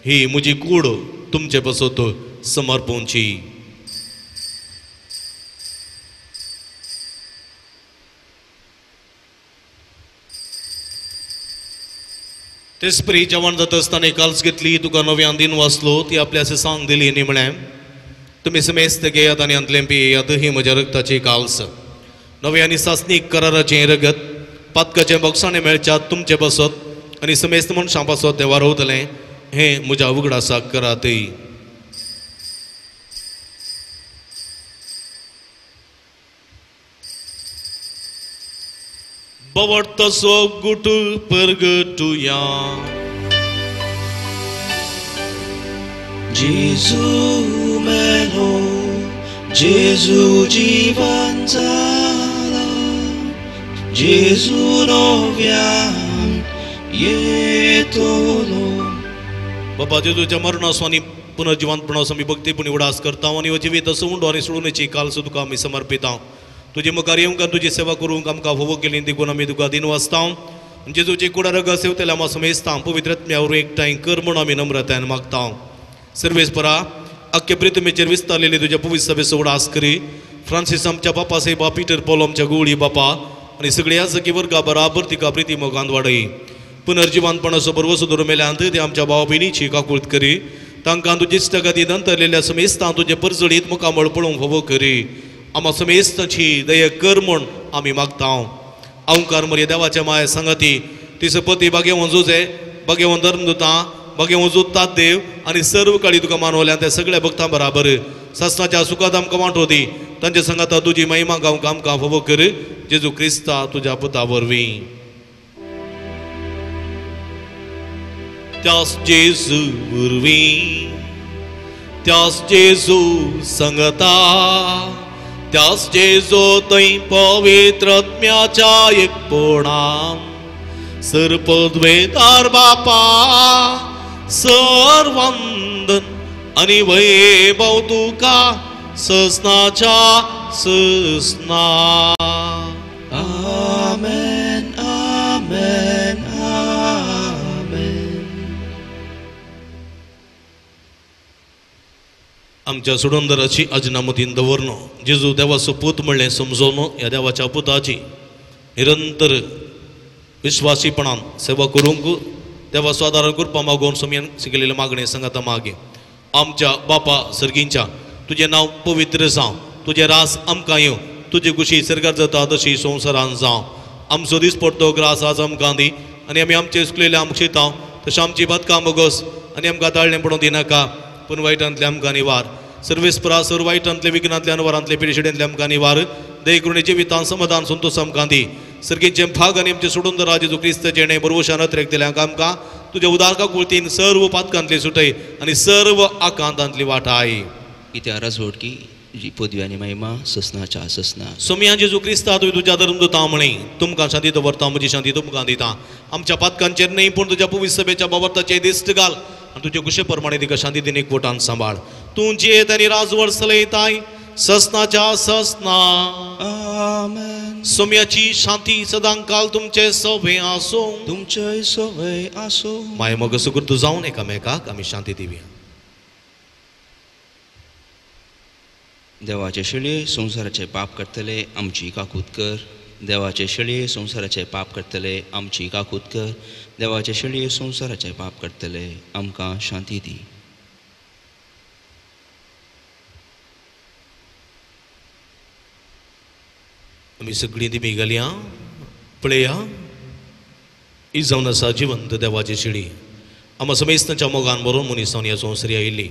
ही म्हजी कूड तुमचे पासत समर्पूंची. तेचपरी जेवण जाता आसतना काल्स घेतली, तुका नव्यान दिन वाचलो, ती आपल्याचे सांग दिली आनी म्हळें, तुमी समेस्त घेयात आनी हांतलें पियेयात, ही म्हज्या रगताची काल्स, नव्या आनी सासणीक कराराचें रगत, पातकाचें बोगसाणें मेळच्यात तुमचे पासत आनी समेस्त मनशां पासत तें वारवतलें, हें म्हज्या उगडासाक करात. बवडतसो गुट परगटुया.
जेजू मेलो, जेजू जीवन जाला, जेजू नव्यान येतलो.
बाबा जेजूच्या मरणाचो आनी पुनर्जिवंतपणाचो आमी भक्तीपूर्ण उडास करता आनी हो जिवीत असो उंडो आनी सोडूनची कालसो तुका आमी समर्पिता. तुजे मुखार येवंक आनी तुजी सेवा करूंक आमकां फावो केली देखून आमी तुका दिन वाचता. जेजूची कुडा रगत सेवतल्या आमकां समेस्ता पवित्र आत्म्या वरवीं एकठांय कर म्हूण आमी नम्रतायेन मागता. सर्वेस्परा आख्खे पृथ्वीचेर विस्तारलेली तुज्या पवित्र सभेचो उडास करी. फ्रांसीस आमच्या बापा साहेबा, पीटर पॉल आमच्या गुवळी बापा आनी सगळ्या सखी वर्गा बराबर तिका प्रिती मोगान वाडय. पुनर्जिवंतपणाचो भरवसो धरून मेल्यांत ते आमच्या भाव भयणीची काकूळत करी. तांकां तुजी इश्टागती दंतरलेल्या समेस्तां तुजें परजळीत मुखामळ पळोवंक फावो करी. आमा समेस्तांची दया कर म्हूण आमी मागता. अवंकार मरे देवाच्या माया सांगाती तिचो पती बागेवन जुजे, बागेवन धर्मदुतां, बागेवन जुतात देव आनी सर्व काळी तुका मानवल्या त्या सगळ्या भक्तां बराबर सासणाच्या सुखात आमकां वांटो दी. तांच्या सांगाता तुजी महिमा गावंक आमकां फावो कर, जेजू क्रिस्ता तुज्या पुता वरवीं. त्यास जेजू वरवीं, त्यास जेजू संगता, त्यास जेजू थंय पवित्र आत्म्याच्या एकपणान सर्पद्वेतार बापा सर्वंदन आनी वैभव तुका ससनाच्या ससना.
आमेन आमेन आमेन.
आमच्या सुडंदराची अजनामतीन दवरनो जेजू देवाचो पूत म्हणलें समजोन ह्या देवाच्या पुताची निरंतर विश्वासीपणान सेवा करूंक देवाचो आदार करपा मागोवन समयान शिकलेले मागणें सांगाता मागे. आमच्या बापा सर्गींच्या तुजें नांव पवित्र जावं, तुजें रास आमकां येवं, तुजी खुशी सर्गार जाता तशी संवसारान जावं. आमचो दिसपडतो ग्रास आज आमकां दी आनी आमी आमचे चुकलेले आमकां शितांव तशें आमची बातकां बोगस आनी आमकां ताळणें पडोवंक दिनाका पूण वायटांतले आमकां निवार. सर्वेस्परा सर्व वायटांतले विघ्नांतले अनवरांतले पिडेशिडेंतले आमकां निवार. दयेकृणे जिवितान समाधान संतोष आमकां दी. सर्गीचे भाग आनी आमचे सोडून दरा जेजू क्रिस्त जेणे बरवशान अत्रेक दिल्या आमकां तुज्या उदारका कुळतीन सर्व पातकांतली सुटय आनी सर्व आकांतांतली वाटाय.
कित्या राजवटकी जी पदवी आनी महिमा ससनाच्या ससना.
सोमया जेजू क्रिस्ता तुवें तुज्या धर्म दिता म्हणी तुमकां शांती दवरता म्हजी शांती तुमकां दिता. आमच्या पातकांचेर न्हय पूण तुज्या पवित्र सभेच्या बाबर्ताचेर दिश्ट घाल आनी तुजे कुशे प्रमाणे तिका शांती दिन एकवटान सांबाळ. तूं जियेत आनी राजवट चलयताय ससनाच्या ससना.
आमेन.
सोम्याची शांती सदांकाल तुमचे सवे आसो.
तुमचे सवे आसो.
माय मग सुकृत जावन एकामेकाक आमी शांती दिवया.
देवाचे शेळये संवसाराचे पाप करतले आमची काकूत कर. देवाचे शेळये संवसाराचे पाप करतले आमची काकूत कर. देवाचे शेळये संवसाराचे पाप करतले आमकां शांती दी.
आमी सगळीं दिमी घालया पळया ही जावन आसा जिवंत देवाची शेळी. आमा समेस्तांच्या मोगान बरोवन मनीस जावन ह्या संवसारी आयिल्ली.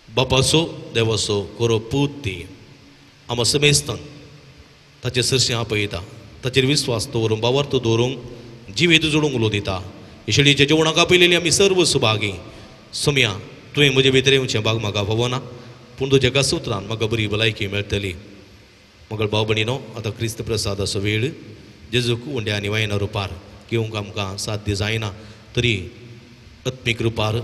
बापाचो देवाचो कोरो पूत ती आमा समेस्तांक ताचे सरशीं आपयता. ताचेर विस्वास दवरूंक बावार्थ दवरूंक जिवीत जोडूंक उलो दिता. हे शेळीच्या जेवणाक आपयलेली आमी सर्व सुभागी. सोमया तुवें म्हजे भितर येवचें भाग म्हाका फावना पूण तुज्या एका सुत्रान म्हाका बरी भलायकी मेळटली. मगळ भाव भयणीनो आतां क्रिस्त प्रसादाचो वेळ. जेजूक उंड्या आनी वायना रुपार घेवंक आमकां साध्य जायना तरी आत्मीक रुपार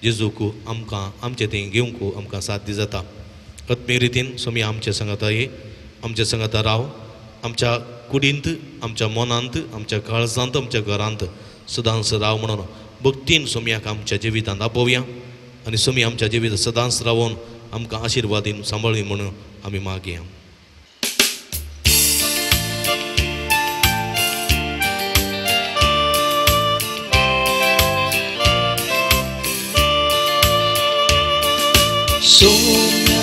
जेजूक आमकां आमचें तें घेवंक आमकां साध्य जाता. आत्मीक रितीन स्वामी आमच्या सांगाता ये, आमच्या सांगाता राव. आमच्या कुडींत आमच्या मनांत आमच्या काळजांत आमच्या घरांत सदांच राव म्हणून भक्तीन स्वामीक आमच्या जिवितांत आपोवया आनी स्वामी आमच्या जिवितांत सदांच रावोन आमकां आशिर्वादीन सांबाळी म्हणून आमी मागया.
सोम्या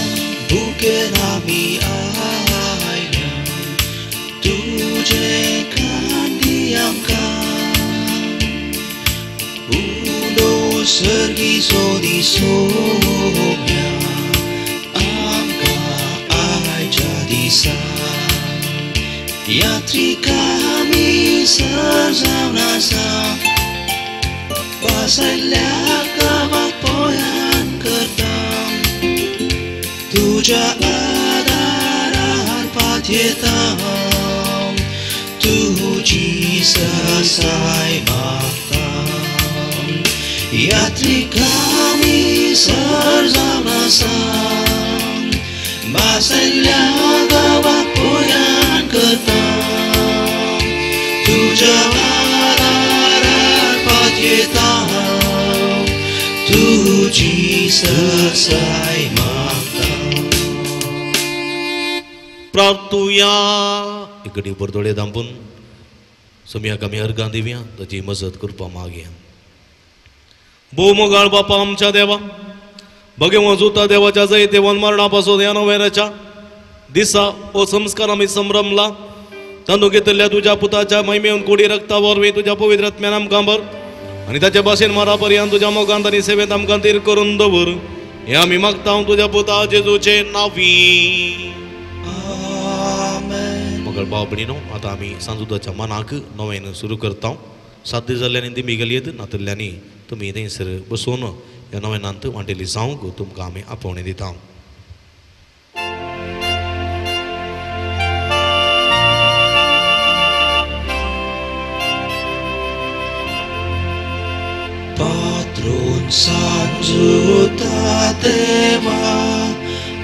भुकेन आमी आयल्या तुजे खांदी आमकां उलो सर्गी सोदी सोम्या आमकां आयच्या दिसा यात्रिक आमी सर जावन आसा बसयल्ल्या कामाक पयान करता तुज्या आदारार पातयेता तुजी ससाय मागता. यात्रिक आमी सर जावन आसा बसयल्ल्या गांवाक पयान करता तुज्या आदारार पातयेता तुजी ससाय मागता.
प्रार्थुया. इकडे बरदोळे दांपून सोमयाक आमी अर्गां दिवया ताची मजत करपा मागया. भोव मोगाळ बापा आमच्या देवा भगवान जुता देवाच्या जैतेवन मरणा पासून ह्या नोव्हेराच्या दिसा हो संस्कार आमी संभ्रमला. तांदूळ घेतल्या तुज्या पुताच्या महिमेवन कोडी रक्ता वरवीं तुज्या पवित्र आत्म्यान आमकां भर आनी ताच्या भाशेन मरा पर्यंत तुज्या मोगांत आनी सेवेंत आमकां तीर करून दवर. हें आमी मागता तुज्या पुता जेजूचे नांवी. मगळ भाव भयणीनो आतां आमी सांजुदाच्या मनाक नव्यान सुरू करता. साध्य जाल्ल्यानी दिमी घालयेत नातल्ल्यांनी तुमी थंयसर बसून ह्या नव्यानांत वांटेली जावंक तुमकां आमी आपोवणें दिता.
पात्रोन सांजुता देवा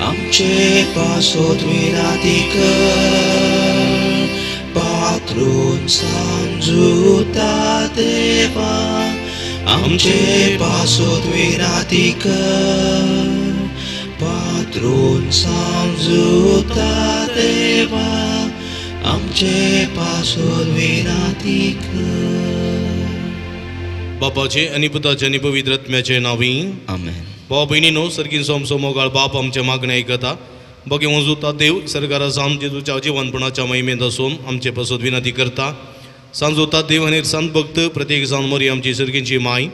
आमचे पासोत विनाती कर. पात्रोन सांजुता देवा आमचे पासोत विनाती कर. पात्रोन सांजुता देवा आमचे पासोत विनाती कर.
बापाचे आनी पुताचे आनी पवित्र आत्म्याचे नांवी
आमेन.
भाव भयणीनो सर्गीन सोमसो मोगाळ बाप आमचे मागणें आयकता. बगे वजुता देव सरकाराचा आमचे तुज्या जिवनपणाच्या महिमेंत आसून आमचे पासत विनंती करता. सांजोता देव आनी संत भक्त प्रत्येक जावन मरी आमची सर्गींची माय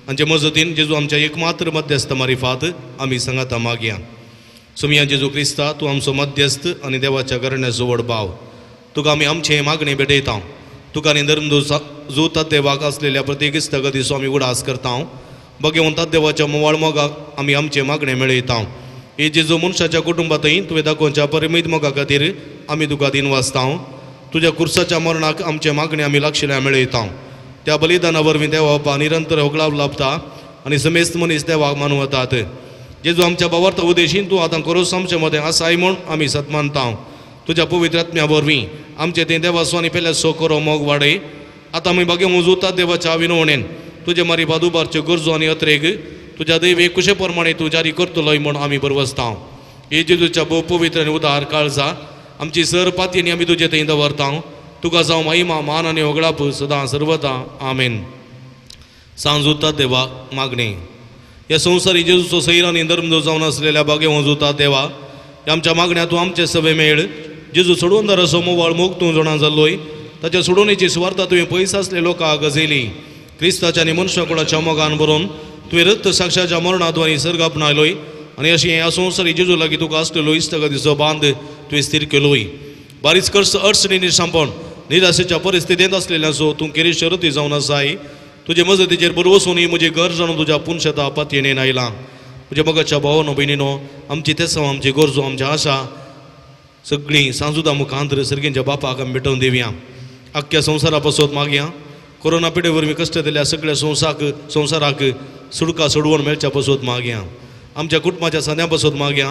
आमचे मजतीन जेजू आमच्या एकमात्र मध्यस्थ मारिफात आमी सांगाता मागया. सुमिया जेजू क्रिस्ता तूं आमचो मध्यस्थ आनी देवाच्या घराण्याचो व्हड भाव. तुका आमी आमचें मागणें भेटयता. तुका आनी धर्म जो देवाक आसलेल्या प्रत्येक इस्तगतीचो आमी उडास करता. बगेवंता देवाच्या मोवाळ मोगाक आमी आमचें मागणें मेळयता. हे जेजू मनशाच्या कुटुंबांतय तुवें दाखोवच्या परिमीत मोगा खातीर आमी तुका दिन वाचता. तुज्या कुर्साच्या मरणाक आमचें मागणें आमी लागशिल्ल्या मेळयता. त्या बलिदाना वरवीं देवा बापा निरंतर होगळाव लाभता आनी समेस्त मनीस देवाक मानून वतात. जेजू आमच्या बावार्थ उद्देशीन तूं आतां करोस आमचे मदें आसाय म्हूण आमी सतमानता. तुज्या पवित्र आत्म्या वरवीं आमचें तें देवाचो आनी पेल्याचो करो मोग वाडय. आतां आमी बागे मुजूता देवाच्या विनवणेन तुजे मारी बादुबारच्यो गरजो आनी अत्रेग तुज्या दैव कुशे प्रमाणे तूं जारी करतलोय म्हूण आमी बरवसता. हे जेजूच्या भोव पवित्र आनी उदार काळजा आमची सर पातयेनी आमी तुजे थंय दवरता. तुका जावं महिमा मान आनी होगळाप सदां सर्वदा. आमेन. सांजूता देवा मागणें. ह्या संवसारी जेजूचो सैर आनी धर्म जावन आसलेल्या बागे वजुता देवा आमच्या मागण्या तूं आमचे सवे मेळ. जेजू सोडवणदाराचो मोवाळ मोग तूं जाणा जाल्लोय. ताच्या सोडवणेची सुवार्ता तुवें पयस आसले लोकांक गजयली. क्रिस्ताच्या आनी मनशाकुळाच्या मोगान बरोवन तुवें रक्त साक्षाच्या मरणांत आनी सर्ग आपणायलोय आनी अशें ह्या संवसारी जेजू लागीं तुका आसलेलो इश्टागतीचो बांद तुवें स्थीर केलोय. बारीच कर्स अडचणींनी सांपण निराशेच्या परिस्थितींत आसलेल्याचो तूं केरी शरती जावन आसाय. तुजे मजतीचेर बरवसून म्हजी घर जाणून तुज्या पुनशता पातयेन आयलां. म्हज्या मोगाच्या भावानो भयणीनो आमची तेसांव आमची गरजो आमची आशा सगळीं सांजुदा मुखांतर सर्गींच्या बापाक आमी भेटोवन दिवया. आख्ख्या संवसारा पासत मागया. कोरोना पिडे वरवीं कश्ट दिल्या सगळ्या संवसाराक सुडका सोडवण मेळच्या पासत मागया. आमच्या कुटुंबाच्या सांद्या पासत मागया.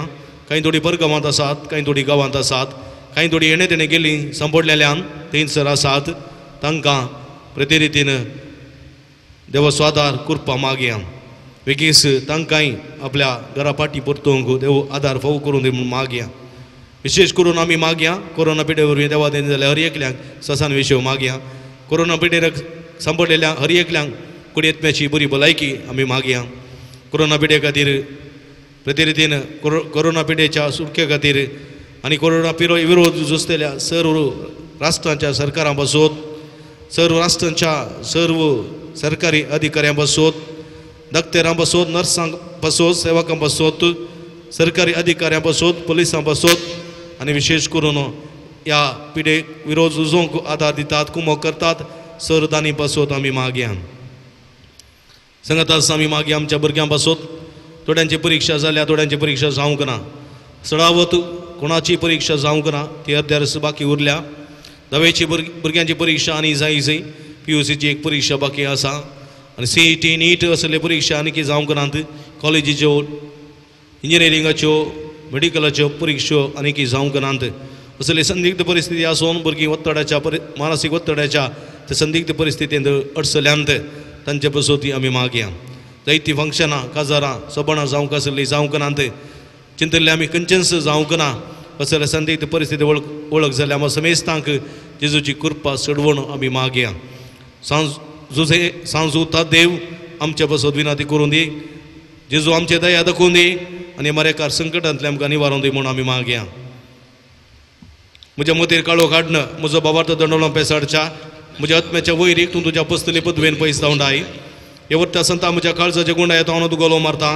कांय थोडी परगांवांत आसात, कांय थोडी गांवांत आसात, कांय थोडी येणे तेणे गेली सांपडलेल्यान थंयसर आसात. तांकां प्रतिरितीन देवाचो आदार कृपा मागया. बेगीस तांकांय आपल्या घरा फाटी परतूंक देव आदार फावो करून दी म्हूण मागया. विशेष करून आमी मागया कोरोना पिडे वरवीं देवा देणे जाल्यार हर एकल्यांक ससान विशय मागया. कोरोना पिडेर सांपडलेल्या हर एकल्यांक कुडयेतम्याची बरी भलायकी आमी मागया. कोरोना पिडे खातीर प्रतिरितीन कोरोना पिडेच्या सुटके खातीर आनी कोरोना पिरो विरोध झुजतल्या सर्व राष्ट्रांच्या सरकारां पासत, सर्व राष्ट्रांच्या सर्व सरकारी अधिकाऱ्यां पासत, डॉक्टरां पासत, नर्सां पासत, सेवकां पासत, सरकारी अधिकाऱ्यां पासत, पुलिसां पासत आनी विशेष करून ह्या पिडे विरोध झुजोवंक आदार दितात, कुमक करतात सर दानी पासत आमी मागया. सांगता आमी मागया आमच्या भुरग्यां पासत. थोड्यांची परिक्षा जाल्या, थोड्यांची परिक्षा जावंक ना. चडावत कोणाची परिक्षा जावंक ना, ती अर्द्यार बाकी उरल्या. धावेची भुरग्यांची परिक्षा आनी जाय जाय PUCची एक परिक्षा बाकी आसा आनी CET नीट असले परिक्षा आनी जावंक नात. कॉलेजीच्यो, इंजिनियरिंगाच्यो, मेडिकलाच्यो परिक्षो आनी जावंक नात. असले संदिग्ध परिस्थिती आसून भुरगीं ಒತ್ತಡಾच्या मानसीक ಒತ್ತಡಾच्या ते संदिग्ध परिस्थितींत अडचल्यांत तांचे पासत आमी मागया. जायतीं फंक्शनां, काजारां, सोबणां जावंक आसलीं जावंक नात. चिंतल्लें आमी खंयचेंच जावंक ना. असले संदिग्ध परिस्थिती वळख जाल्या आमकां समेस्तांक जेजूची कृपा सोडवण आमी मागया. सांजुता देव आमच्या पासत विनंती करून दी. जेजू आमचे दया दाखोवन दी आनी मरेकार संकटांतले आमकां निवारून दी म्हूण आमी मागया. म्हज्या मतीर काळो काडन म्हजो बाबार्थ दंडवलो पेसाडच्या म्हज्या आत्म्याच्या वैरीक तूं तुज्या पसतली पदवेन पयस धांवडाय. हे वर्ता संता म्हज्या काळजाचे गुंडाय हांव तुका उलो मारता.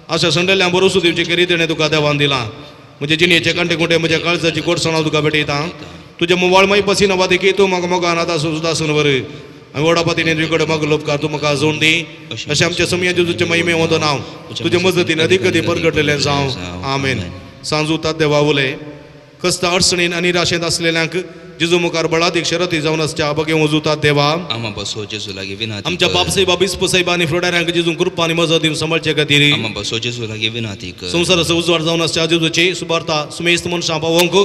आशा संडल्या बरोसू दिवचे केरी तेणें तुका देवान दिलां. म्हजे जिणेचे कांटे कुंटे म्हज्या काळजाची गोडसणां तुका भेटयता. तुज्या मोवाळ माय पसिना वादेकी तूं म्हाका मोगान आतां सुदासून वर आनी व्हडा पातीने तुजे कडेन मागलो उपकार तूं म्हाका जोड दी. अशें आमच्या समया जेजूचे महिमे वंदो नांव तुजे मजतीन अदीक कदी परगटलेलें जावं. आमेन. सांजूता देवा उलय कस्ता अडचणीन आनी निराशेंत आसलेल्यांक जेजू मुखार बळादीक शरती जावन आसच्या बगे वजुता देवा
आमा बसो जेजू लागीं विनंती
आमच्या बाप साहेबा बिस्प साहेबा आनी फ्लोडाऱ्यांक जेजू कृपा आनी मजत दिवन सांबाळचे खातीर
आमा बसो जेजू लागीं विनंती कर.
संवसाराचो उजवाड जावन आसच्या जेजूची सुबार्ता सुमेस्त मनशां पावोवंक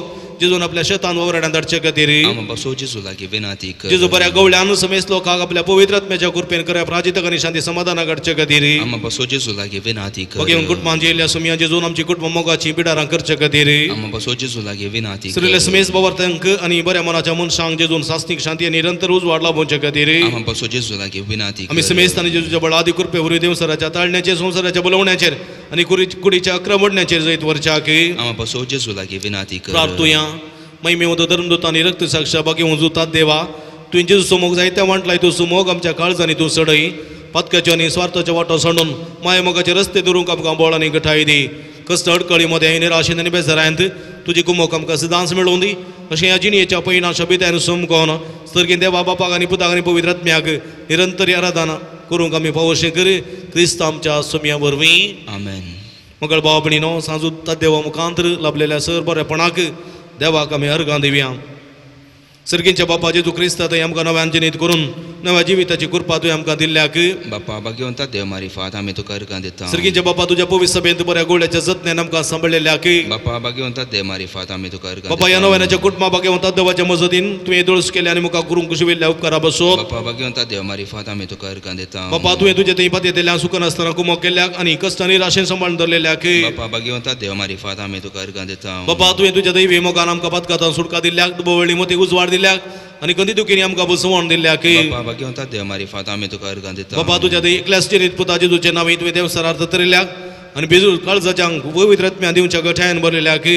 जेजून आपल्या शेतान वावराड्यान धाडचे खातीर
आमा बसो जेजू लागीं विनंती कर.
जेजू बऱ्या गवळ्यान समेस्त लोकांक आपल्या पवित्र आत्म्याच्या कृपेन खऱ्या प्राजितक आनी शांती समाधानाक हाडचे खातीर
आमा बसो जेजू लागीं विनंती कर.
बगे कुटुंबान जेयल्ल्या सुमया जेजून आमची कुटुंब मोगाची बिडारां करचे खातीर
आमा बसो जेजू लागीं विनंती कर.
सगळे समेस्त बाबार्थांक आनी बऱ्या मनाच्या मनशांक जेजून सासणीक शांती आनी निरंतर उजवाड लाभोवचे खातीर
आमा बसो जेजू लागीं विनंती कर.
आमी समेस्त आनी जेजूच्या बळादी कृपे वरवीं देवसराच्या ताळण्याचेर, संवसाराच्या बोलवण्याचेर आनी कुडीच्या अक्रमण्याचेर जैत वरच्याक
आमा बसो जेजू लागीं विनंती कर.
प्रार्थुया. महिमेवंत धर्मदूत आनी रक्त साक्षा बाकी उजुतात देवा तुवें जेजूचो मोग जायत्या वांटलाय तूं सुमोग आमच्या काळजांनी तूं सडय पातकाच्यो आनी स्वार्थाच्यो वाटो सांडून माया मोगाचे रस्ते धरूंक आमकां बळ आनी गठाय दी. कश्ट अडकळी मदें निराशेन आनी बेजारांत तुजी कुमोक आमकां सदांच मेळोवन दी. अशें ह्या जिणयेच्या पयना शबितान समकोन सर्गीन देवा बापाक आनी पुताक आनी पवित्र आत्म्याक निरंतर आराधना करूंक आमी फावोशें कर क्रिस्त आमच्या सोम्या वरवीं.
आमेन.
मगळ भाव भयणीनो सांजू देवा मुखांतर लाभलेल्या सर बरेपणाक देवाक आमी अर्गां दिवया. सर्गींच्या बापा जेजू क्रिस्ता थंय आमकां नव्यान जिनीत करून नव्या जिविताची कृपा तुवें आमकां दिल्ल्याक
बापा भाग्यवंता देव मारिफात आमी तुका अर्गां दिता.
सर्गींच्या बापा तुज्या पवित्र सभेंत बऱ्या गोळ्याच्या जतनेन आमकां सांबाळलेल्याक
बापा भाग्यवंता देव मारिफात आमी तुका अर्गां
बापा ह्या नव्यानाच्या कुटुंबा भाग्यवंता देवाच्या मजतीन तुवें दुळस केले आनी मुखार करूंक कुशिवेल्ल्या उपकारा बसो
बापा भाग्यवंता देव मारिफात आमी तुका अर्गां दिता.
बापा तुवें तुजे थंय पातयेतल्यान सुखन आसतना कुमोक केल्याक आनी कश्ट आनी राशेन सांबाळून धरलेल्याक
बापा भाग्यवंता देव मारिफात आमी तुका अर्गां दिता.
बापा तुवें तुज्या दैवी मोगान आमकां पातकांत सुटका दिल्ल्याक दुबळी मोती उजवाड दिल्याक आनी कंदी दुखीनी आमकां बसवण दिल्ल्याक
बापा भाग्यवंता देव मारिफात आमी तुका अर्गां दिता.
बापा तुज्या एकल्याच जिनीत पुता जेजूचें नांव तुवें देवसरार्थ तरिल्ल्याक आनी बेजू काळजाच्या पवित्र आत्म्या दिवच्या गठ्यान भरलेल्याक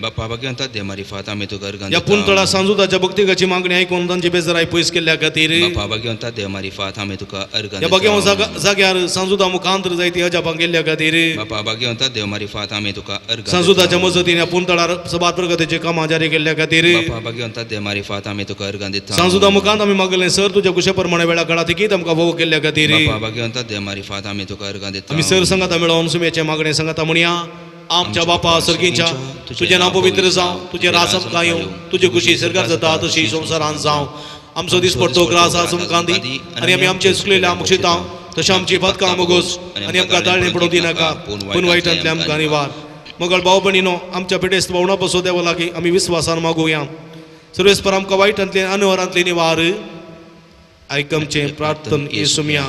बापा भाग्यवंता देव मारिफात आमी तुका अर्गां
ह्या
दिता.
पुंतळा सांजुदाच्या भक्तिकाची मागणी आयकून तांची बेजाराय पयस केल्ल्या खातीर
बापा भाग्यवंता देव मारिफात आमी तुका अर्गां
ह्या
दिता.
भाग्यवंत जाग्यार सांजुदा मुखांतर जायती अजापां केल्ल्या खातीर
बापा भाग्यवंता देव मारिफात आमी तुका अर्गां
सांजुदाच्या मजतीन ह्या पुंतळार सभार प्रगतीचे कामां जारी केल्ल्या खातीर
बापा भाग्यवंता देव मारिफात आमी तुका अर्गां दिता.
सांजुदा मुखांत आमी मागलें सर तुज्या कुशे प्रमाणे वेळा काळा तिकीत आमकां भोव केल्ल्या खातीर
बापा भाग्यवंता देव मारिफात आमी तुका अर्गां दिता.
आमी सर संगाता मेळोवन सुम्याचें मागणें संगाता म्हणया. आमच्या बापा सर्गीच्या तुजें नांव पवित्र जावं, तुजें राज आमकां येवं, तुजी खुशी सर्गात जाता तशी संवसारांत जावं. आमचो दिसपट्टो ग्रास आज आमकां दी आनी आमी आमचे चुकलेल्या मुक्षिता तशें आमची पातकां मोगोस आनी आमकां ताळणें पडूं दिनाका पूण वायटांतले आमकां निवार. मगळ भाव भयणीनो आमच्या पिडेस्त भावना बसो देवा लागीं आमी विस्वासान मागुया. सर्वेस्पर आमकां वायटांतले अनवरांतले निवार. आयक आमचें प्रार्थन येसुम्या.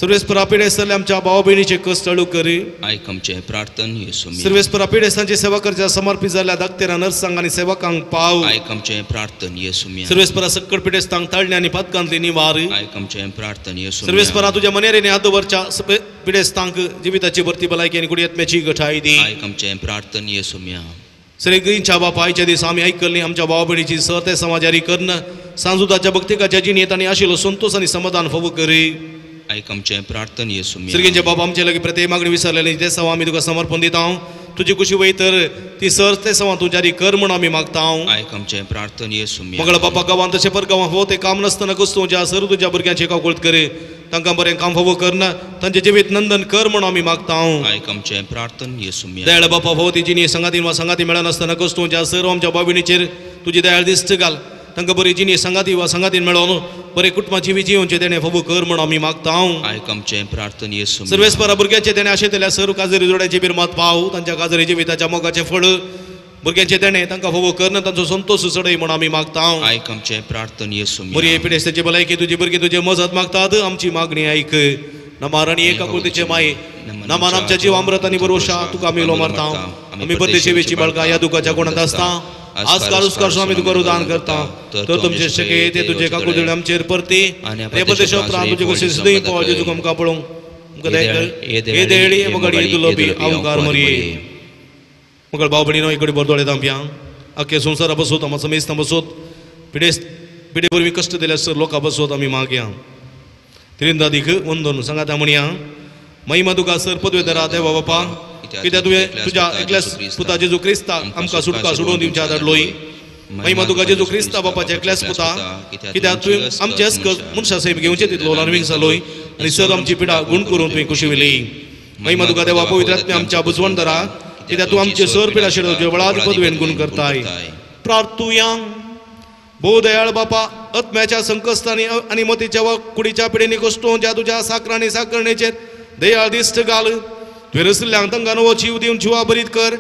सर्वेस्परा पिडेस्तांले आमच्या भाव भयणीचे कश्ट हळू करी.
आयक आमचें प्रार्थन येसुम्या.
सर्वेस्परा पिडेस्तांची सेवा करच्या समर्पित जाल्ल्या दाक्तेरा नर्सांक आनी सेवकांक पाव.
आयक आमचें प्रार्थन येसुम्या.
सर्वेस्परा सक्कड पिडेस्तांक ताळणे आनी पातकांतली निवार.
आयक आमचें प्रार्थन येसुम्या.
सर्वेस्परा तुज्या मनेरेने हात दवरच्या पिडेस्तांक जिविताची भरती भलायकी आनी कुडयत्म्याची गठाय दी.
आयक आमचें प्रार्थन येसुम्या.
सगळींच्या बापा आयच्या दिसा आमी आयकल्ली आमच्या भाव भयणीची सर ते समाजारी करून सांजुदाच्या भक्तिकाच्या जिणेंत आनी आशिल्लो संतोष आनी समाधान फावो करी.
आयक आमचें प्रार्थन येसुम्या.
सर्गींचे बाबा आमचे लागीं प्रत्येक मागणी विसरलेली ते सवा आमी तुका समर्पण दिता. तुजी खुशी वय तर ती सर ते सवा तूं जारी कर म्हूण आमी मागता.
आयक आमचें प्रार्थन येसुम्या.
मगळ बापा गांवांत तशें पर गांवांत हो तें काम नासतना कस तुज्या सर तुज्या भुरग्यांचे काकुळट करी तांकां बरें काम फावो करना तांचें जिवीत नंदन कर म्हूण आमी मागता.
आयक आमचें प्रार्थन येसुम्या.
दयाळ बापा फावो ती जिणी संगातीन वा संगाती मेळनासतना कस तुज्या सर आमच्या भाव-भयणीचेर तुजी दयाळ दिश्ट घाल. तांकां बरी जिणी संगाती वा संगातीन मेळोवन बरे कुटुंबाची विजी येवचें तेणें फावो कर म्हूण आमी मागता.
आयक आमचें प्रार्थन येसुम्या.
सर्वेस्परा भुरग्यांचे तेणें आशेतल्या सर काजरी जोड्याचे बिरमात पाव. तांच्या काजरी जिविताच्या मोगाचें फळ भुरग्यांचे तेणें तांकां फावो कर तांचो संतोष चडय म्हूण आमी मागता.
आयक आमचें प्रार्थन येसुम्या.
बरी पिडेस्ताची भलायकी तुजी भुरगीं तुजे मजत मागतात. आमची मागणी आयक. नमान आनी एका कुर्तीचे माये नमान आमच्या जीव अमृत आनी बरोशा तुका आमी उलो मारता. आमी परदेशी बाळका ह्या दुखाच्या कोणांत आसता आज कारुस्कार आमी तुका रुदान करता. तर तुमचे शके ते तुजे काकुळतेन आमचेर परती आनी परदेशा उपरांत तुजे कशी सदैव पाव जेजू आमकां पळोवंक आमकां दया कर. हे दयाळी मगळ हे दुर्लभी अवकार मरये. मगळ भाव भयणीनो इकडे बरदोळे दामप्या आख्खे संवसारा बसोत आमकां समेस्तां बसोत पिडेस्त पिडे वरवीं कश्ट दिल्या सर लोकां बसोत आमी मागया. त्रिंदादीक वंदन सांगाता म्हणया. महिमा तुका सर पदवेधरा देवा बापा कित्याक तुवें तुज्या एकल्याच पुता जेजू क्रिस्ता आमकां सुटका सोडून दिवच्या धाडलोय. महिमा तुका जेजू क्रिस्ता बापाच्या एकल्याच पुता कित्याक तुवें आमचे अस्कत मनशा सैम घेवचे तितलो ल्हानवींग जालोय आनी सर आमची पिडा गुण करून तुवें खुशी विली. महिमा तुका देवा पवित्र आत्म्या आमच्या बुजवणदारा कित्याक तूं आमचे सर पिडा शेडोवचे बळाद पदवेन गुण करताय. प्रार्थुया. भोव दयाळ बापा आत्म्याच्या संकश्टांनी आनी मतीच्या वा कुडीच्या पिडेनी कश्टोवन ज्या तुज्या साकरांनी साकरणेचेर दयाळ दिश्ट घाल. तुवें रसल्ल्यांक तांकां नवो जीव दिवन जिवा बरीत कर.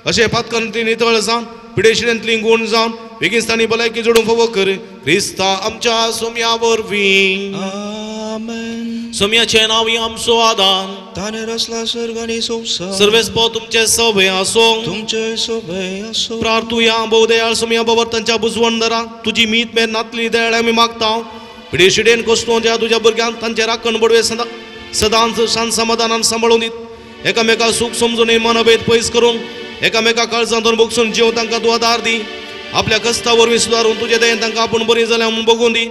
अशें पातकांतली नितळ जावन पिडेशिडेंतली गुण जावन बेगिस्तानी भलायकी जोडूंक फावो कर. क्रिस्ता आमच्या सोम्या वरवीं.
आमेन.
सोम्याचें नांव आमचो आदार.
ताणें रचला सर्ग आनी संवसार.
सर्वेस्पो तुमचें सवे आसो.
तुमचें सवे आसो.
प्रार्थुया. भोव दयाळ सोम्या बाबर तांच्या बुजवणदारा तुजी मीत मेर नातली दयाळ आमी मागता. पिडेशिडेन कश्टोवन ज्या तुज्या भुरग्यांक तांचे राखण बडवे सदांच शांत समाधानान सांबाळून दीत. एकामेका सूख समजून मनभेद पयस करून एकामेका काळजांतून बगसून जीव तांकां तूं आदार दी. आपल्या कस्ता वरवीं सुदारून तुजे दयेन तांकां आपूण बरी जाल्या म्हूण बगून दी.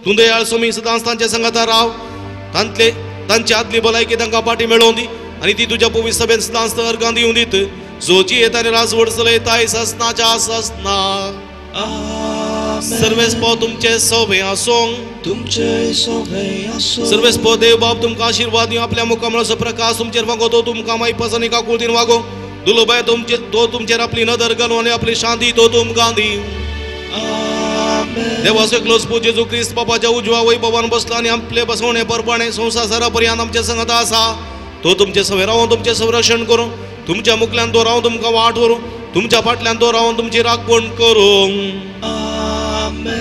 तूं दयाळ सोमी सदांच तांच्या सांगाता राव. तांतले तांची आदली भलायकी तांकां पाटी मेळोवन दी आनी ती तुज्या पवित्र सभेन सदांच अर्गां दिवन दीत. जो जियेता आनी राजवट चलयताय ससनाच्या ससना. सर्वेस पो तुमचे सवे आसूं.
तुमचे सवे आसूं.
सर्वेस पो देव बाप तुमकां आशिर्वाद दिवं. आपल्या मुखामळाचो प्रकाश तुमचेर वागो. तो तुमकां मायपास आनी काकुळतीन वागो. दुलोबाय तुमचे तो तुमचेर आपली नदर घालूं आनी आपली शांती तो तुमकां दी. देवाचो एकलोच पूत जेजू क्रिस्त बापाच्या उजव्या वैभवान बसला आनी आपले बसवणे परपाणे संवसार सारा पर्यंत आमच्या संगता आसा. तो तुमचे सवे रावन तुमचें संरक्षण करूं. तुमच्या मुखल्यान तो रावन तुमकां वाट व्हरूं. तुमच्या फाटल्यान तो रावन तुमची राखण करूं.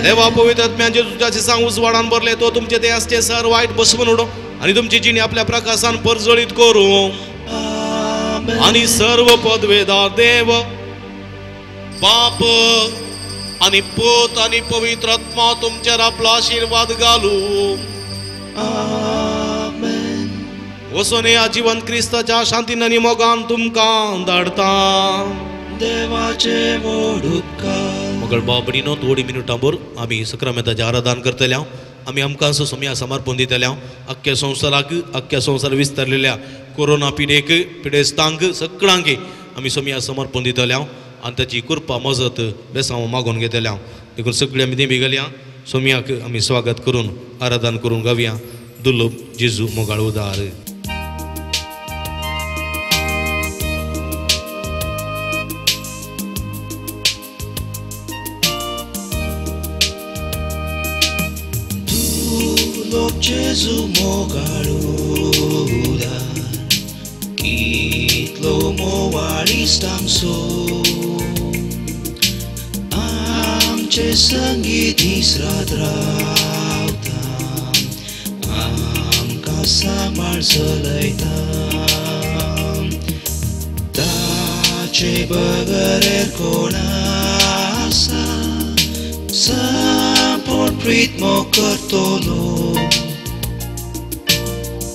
देवा पवित्र आत्म्यान जेजूच्या दिसांक उजवाडान भरले तो तुमचे ते आसचे सर वायट बसवून उडो आनी तुमची जिणी आपल्या प्रकाशान परजळीत करूं. आनी सर्व पदवेदार देव बाप आनी पूत आनी पवित्र आत्मा तुमचेर आपलो आशिर्वाद घालूं. वचून ह्या जिवन क्रिस्ताच्या शांतीन आनी मोगान तुमकां धाडता.
देवाचे व्हड उपकार.
मगळ बाबडीनो थोडी मिनुटां भर आमी सक्रामेंताचें आराधन करतले. आमी आमकां सोम्या समर्पण दितले. अख्ख्या संवसाराक अख्ख्या संवसार विस्तारलेल्या कोरोना पिडेक पिडेस्तांक सगळ्यांक आमी सोम्या समर्पण दितले आनी ताची कृपा मजत बेसांव मागून घेतले. देखून सगळी आमी देंबी गेल्या सोम्याक आमी स्वागत करून आराधन करून गावया. दुर्लभ जेजू मोगाळ उदार.
जेजू मोगाळ उदार कितलो मोवाळ इश्टांचो आमचे संगी दीस रात रावता आमकां सांबाळ चलयता. ताचे बगर कोण आसा संपूर्ण प्रीत मोग करतलो.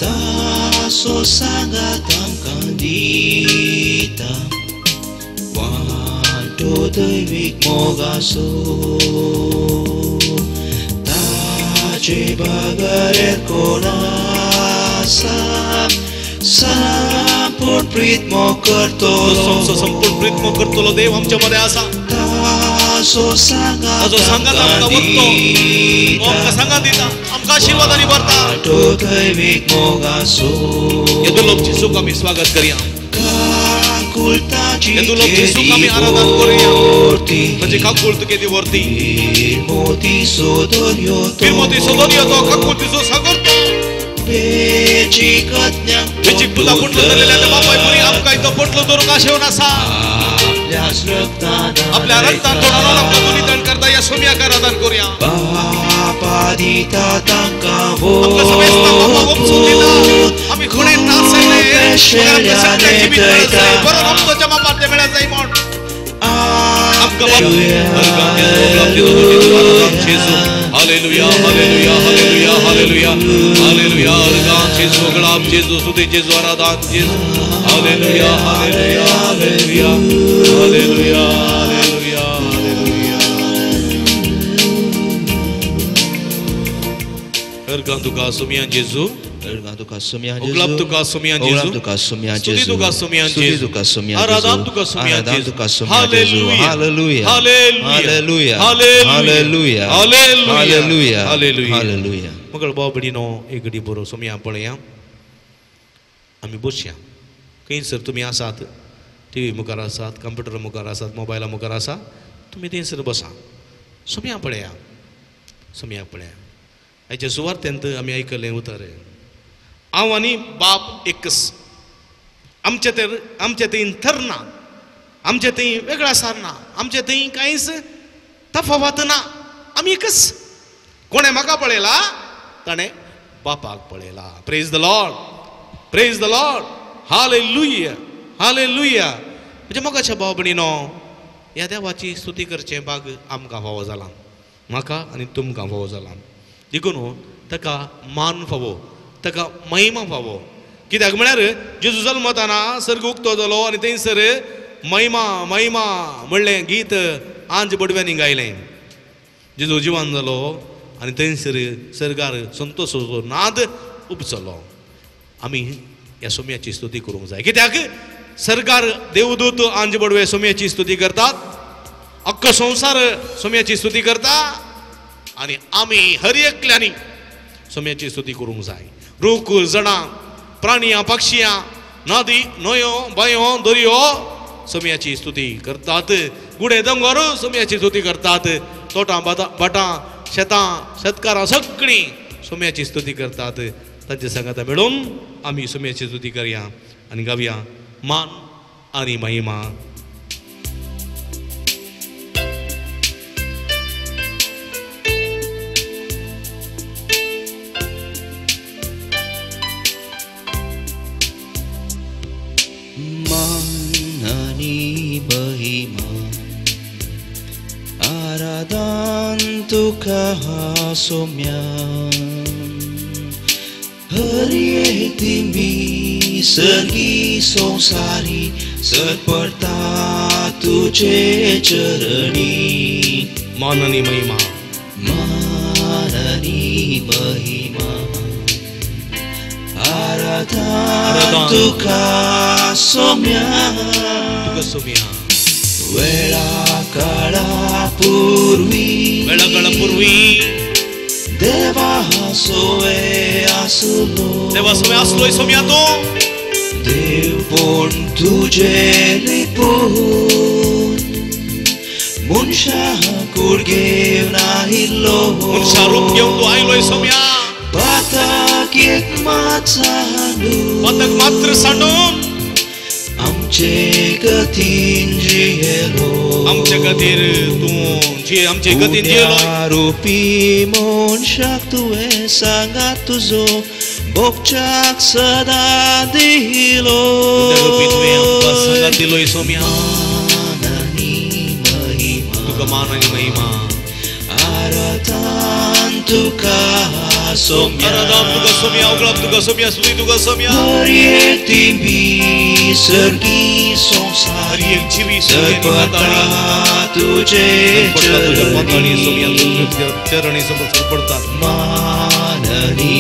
तासो सांगात आमकां दिता वांटो दैवीक मोगाचो. ताचे बगर कोण आसा संपूर्ण प्रीत मोग करतलो.
संपूर्ण प्रीत मोग करतलो देव आमच्या मदें आसा.
तासो सांगात
आमकां वरतो. आमकां सांगात दिता. आमकां आशिर्वादांनी भरता.
दैवीक मोगाचो.
हे दुर्लभ जेजूक आमी स्वागत करया.
काकुळताची
हे दुर्लभ जेजूक आमी आराधन करूया. ताची काकूळ तुगे ती व्हरती.
फिरमोतीचो दर्यो
तो काकुळतीचो सागर तो.
बेचीक अज्ञान
बेचीक पुता पोटलो धरलेल्या त्या बापाय पुरी आमकां तो पोटलो धरूंक आशेवन आसा. आपल्या रक्तान तोंडान आमकां दुनितण करता. ह्या सोम्याक आराधन करूया.
बापा दिता तांकां
आमकां समेस्तांक बापा वमसून दिता. आमी कोणें नासले मगर आमकां सगळ्यांची बी मेळत जाय. बरो रक्ताच्या बापार तें मेळत जाय म्हूण आमकां बाप. Hallelujah, hallelujah, hallelujah, hallelujah, hallelujah. अर्गां जेजू, गळाब जेजू, स्तुती जेजू, आराधन जेजू. Hallelujah, hallelujah, hallelujah, hallelujah, hallelujah, hallelujah. अर्गां तुका सोम्या जेजू.
अर्गां तुका सोम्या जेजू.
ओगलाब तुका सोम्या जेजू.
तुका सोम्या
स्तुती
जेजू.
तुका सोम्या
स्तुती
जेजू.
तुका सोम्या जेजू.
आराधन तुका सोम्या
आराधन
जेजू.
तुका सोम्या जेजू.
Hallelujah,
hallelujah.
Hallelujah,
hallelujah.
Hallelujah,
hallelujah.
Hallelujah.
Hallelujah.
मगळ बाबडीनो एक घडी बरो सोम्या पळया. आमी बसया. खंयसर तुमी आसात, टी व्ही मुखार आसात, कंप्युटर मुखार आसात, मोबायला मुखार आसा, तुमी थंयसर बसा. सोम्या पळया. सोम्या पळया. आयच्या सुवार्तेंत आमी आयकलें उतर हांव आनी बाप एकच. आमचे तर आमचे थंय थरना, आमचे थंय वेगळा सारना, आमचे थंय कांयच तफावत ना. आमी एकच. कोणें म्हाका पळयला ताणें बापाक पळयला. Praise the Lord, praise the Lord. Hallelujah, hallelujah. म्हणजे मोगाच्या भाव भयणीनो, ह्या देवाची स्तुती करचें भाग आमकां फावो जालां, म्हाका आनी तुमकां फावो जालां. देखून ताका मान फावो, ताका महिमा फावो. कित्याक म्हळ्यार जेजू जल्मताना सर्ग उक्तो जालो आनी थंयसर महिमा महिमा म्हणलें गीत आंज बडव्यांनी गायलें. जेजू जिवान जालो आनी थंयसर सर्गार संतोषाचो नाद उपचलो. आमी ह्या सोम्याची स्तुती करूंक जाय. कित्याक सरकार देवदूत आंज बडवे सोम्याची स्तुती करतात, अख्खो संवसार सोम्याची स्तुती करता आनी आमी हर एकल्यांनी सोम्याची स्तुती करूंक जाय. रूख जणां प्राणियां पक्षियां नदी न्हंयो बांयो दर्यो सोम्याची स्तुती करतात. गुडे दोंगर सोम्याची स्तुती करतात. तोटां भाटां शेतां शेतकारां सगळीं सोम्याची स्तुती करतात. तांचे सांगाता मेळून आमी सोम्याची स्तुती करया आनी गावया मान आनी महिमा.
मान आनी महिमा आराधन तुका सोम्या हरिये तिमी सर्गी संसारी सरपडता तुझे चरणी.
मान आनी महिमा
मान आनी महिमा आराधन तुका सोम्या
तुका सोम्या.
वेळा काळा पूर्वी
वेळा काळा पूर्वी
देवा सोवे आसलो
देवा सोवे आसलोय सोम्या तो
देव पूण तुझे लिपून मनशा कूड घेवन आयिल्लो
मनशा रूप घेवन तूं आयलोय सोम्या.
पातक एक मात सांडून
पातक मात्र सांडून
आमचे गतीन जियेलो
आमचे खातीर तूं जी आमचे गतीन जियेलो.
रुपी मनशाक तुवें सांगात तुजो भोगच्याक सदां दिलो.
रुपी तुवें आमकां सांगात दिलोय सोम्या.
मान आनी महिमा
तुका मान आनी महिमा
आराधन तुका सोम्या
आराधन तुका सोम्या उगळप तुका सोम्या स्तुती तुका सोम्या.
हर एक तिमी सर्गी संसारी
हर एक जिवी
सरपडता तुझे
चरणी सोम्या चरणी सरपडता.
मान आनी